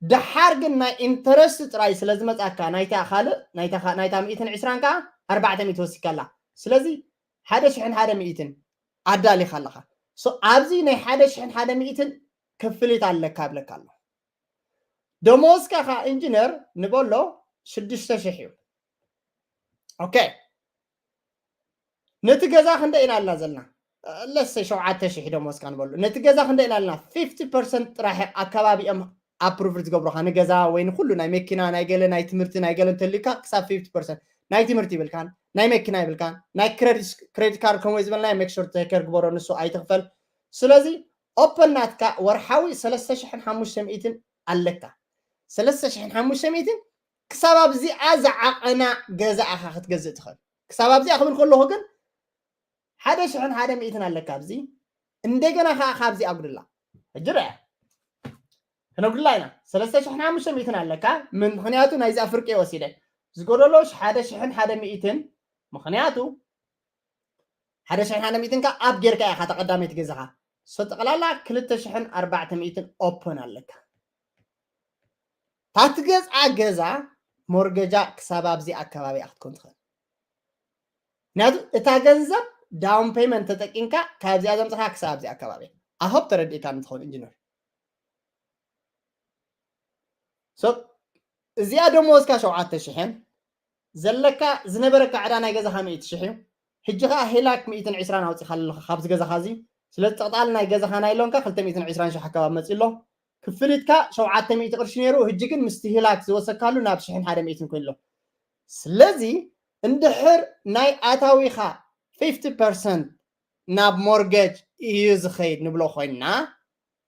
ደሓር ግን ናይ ኢንተረስት ጥራይ ስለ ዝመፃካ ናይታ ካልእ ናይታ ሚእትን ዕስራን ከዓ ኣርባዕተ ሚእቲ ወሲካላ። ስለዚ ሓደ ሽሕን ሓደ ሚእትን ኣዳሊኻ ኣለኻ። ኣብዚ ናይ ሓደ ሽሕን ሓደ ሚእትን ክፍሊት ኣለካ ብለካ ኣሎ። ደሞዝካ ከዓ ኢንጂነር ንበሎ ሽዱሽተ ሽሕ እዩ። ኦኬ፣ ነቲ ገዛ ክንደ ኢና ኣልና ዘለና? ለሰ ሸውዓተ ሽሕ ደሞዝካ ንበሉ። ነቲ ገዛ ክንደ ኢና ኣልና? ፊፍቲ ፐርሰንት ጥራሕ ኣካባቢ እዮም ኣፕሩቭ ዝገብሩኻ ንገዛ ወይ ንኩሉ ናይ መኪና ናይ ገለ ናይ ትምህርቲ ናይ ገለ እንተልዩካ ክሳብ ፊፍቲ ፐርሰንት ናይ ትምህርቲ ይብልካን ናይ መኪና ይብልካን ናይ ክሬዲት ካርድ ከምኡ ዝበልናዮ ሜክ ሹር ቴከር ግበሮ ንሱ ኣይትኽፈል። ስለዚ ኦፐን ናትካ ወርሓዊ ሰለስተ ሽሕን ሓሙሽተ ሚእትን ኣለካ። ሰለስተ ሽሕን ሓሙሽተ ሚእትን ክሳብ ኣብዚኣ ዝዓቐና ገዛ ኢኻ ክትገዝእ ትኽእል። ክሳብ ኣብዚኣ ክብል ከለኹ ግን ሓደ ሽሕን ሓደ ሚእትን ኣለካ ኣብዚ እንደገና ከዓ ካብዚ ኣጉድላ ሕጂ ርአ ክነጉድላ ኢና ሰለስተ ሽሕን ሓሙሽተ ሚእትን ኣለካ ምክንያቱ ናይዚኣ ፍርቂ ወሲደ ዝጎደሎ ሓደ ሽሕን ሓደ ሚእትን ምክንያቱ ሓደ ሽሕን ሓደ ሚእትን ከዓ ኣብ ጌርካ ኢኻ ተቐዳመይቲ ገዛኻ ሶ ጠቕላላ ክልተ ሽሕን ኣርባዕተ ሚእትን ኦፕን ኣለካ ታትገዝኣ ገዛ ሞርገጃ ክሳብ ኣብዚ ኣካባቢ እያ ክትኮን ትኽእል ምክንያቱ እታ ገንዘብ ዳውን ፔመንት ተጠቂምካ ካብዚኣ ዘምፅኻ ክሳብ ኣብዚ ኣካባቢ ኣሆብ ተረዲእካ ንትኸውን ኢንጂነር እዚኣ ደሞዝካ ሸውዓተ ሽሕን ዘለካ ዝነበረካ ዕዳ ናይ ገዛኻ ሚእቲ ሽሕ እዩ ሕጂ ከዓ ሄላክ ሚእትን ዕስራን ኣውፂኻ ኣለኻ ካብዚ ገዛኻ እዚ ስለዚ ጠቕጣሊ ናይ ገዛኻ ናይ ሎንካ ክልተ ሚእትን ዕስራን ሽሕ ኣካባቢ መፂ ኣሎ ክፍሊትካ ሸውዓተ ሚእቲ ቅርሺ ነይሩ ህጂ ግን ምስቲ ሂላክ ዝወሰካሉ ናብ ሽሕን ሓደ ሚእትን ኮይኑ ኣሎ ስለዚ እንድሕር ናይ ኣታዊኻ ፊፍቲ ፐርሰንት ናብ ሞርገጅ እዩ ዝኸይድ ንብሎ ኮይንና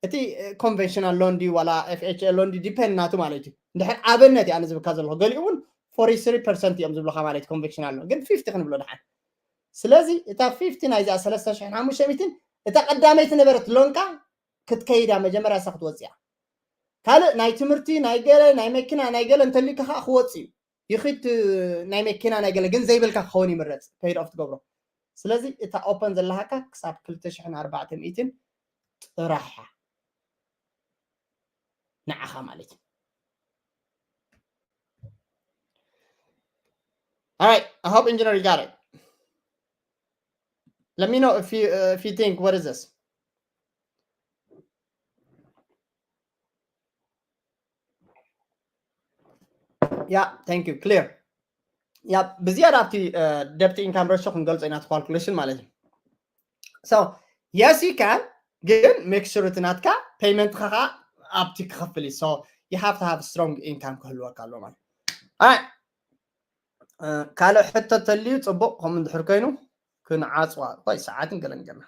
እቲ ኮንቨንሽናል ሎን ድዩ ዋላ ኤፍኤችኤል ሎን ድዩ ዲፔንድ ናቱ ማለት እዩ እንድሕር ኣብነት እያ ንዝብካ ዘለኹ ገሊኡ እውን ፎርቲ ስሪ ፐርሰንት እዮም ዝብሉካ ማለት ኮንቨንሽናል ሎን ግን ፊፍቲ ክንብሎ ድሓን ስለዚ እታ ፊፍቲ ናይዚኣ ሰለስተ ሽሕን ሓሙሽተ ሚእትን እታ ቀዳመይቲ ነበረት ሎንካ ክትከይዳ መጀመርያ እሳ ክትወፅያ ካልእ ናይ ትምህርቲ ናይ ገለ ናይ መኪና ናይ ገለ እንተልካ ከዓ ክወፅ እዩ ይኽድ ናይ መኪና ናይ ገለ ግን ዘይብልካ ክኸውን ይምረፅ ፔይድ ኦፍ ትገብሮ ስለዚ እታ ኦፐን ዘለሃካ ክሳብ ክልተ ሽሕን ኣርባዕተ ሚእትን ጥራሕ እያ ንዓኻ ማለት እዩ All right, I hope engineer you got it. Let me know if you uh, if you think what is this? Yeah, thank you. Clear. Yeah, ብዝያዳ ኣብቲ ደብቲ ኢንካም ረሾ ክንገልጾ ኢና ካልኩሌሽን ማለት እዩ so yes you can ግን make sure እቲ ናትካ ፔይመንትካ ከዓ ኣብቲ ክኸፍል እዩ so you have to have strong income ክህልወካ ኣለዎ ማለት ካልእ ሕቶ ተልዩ ፅቡቅ ከምኡ እንድሕር ኮይኑ ክንዓፅዋ ቆይ ሰዓትን ገለን ገና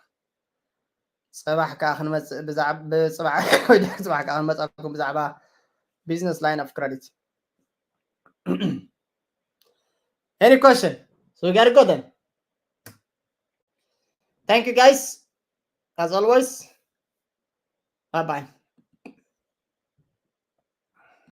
ፅባሕ ከዓ ክንመፅእ ብፅባሕ ከዓ ክንመፃኩም ብዛዕባ business line of credit any question so we gotta go then thank you guys as always bye bye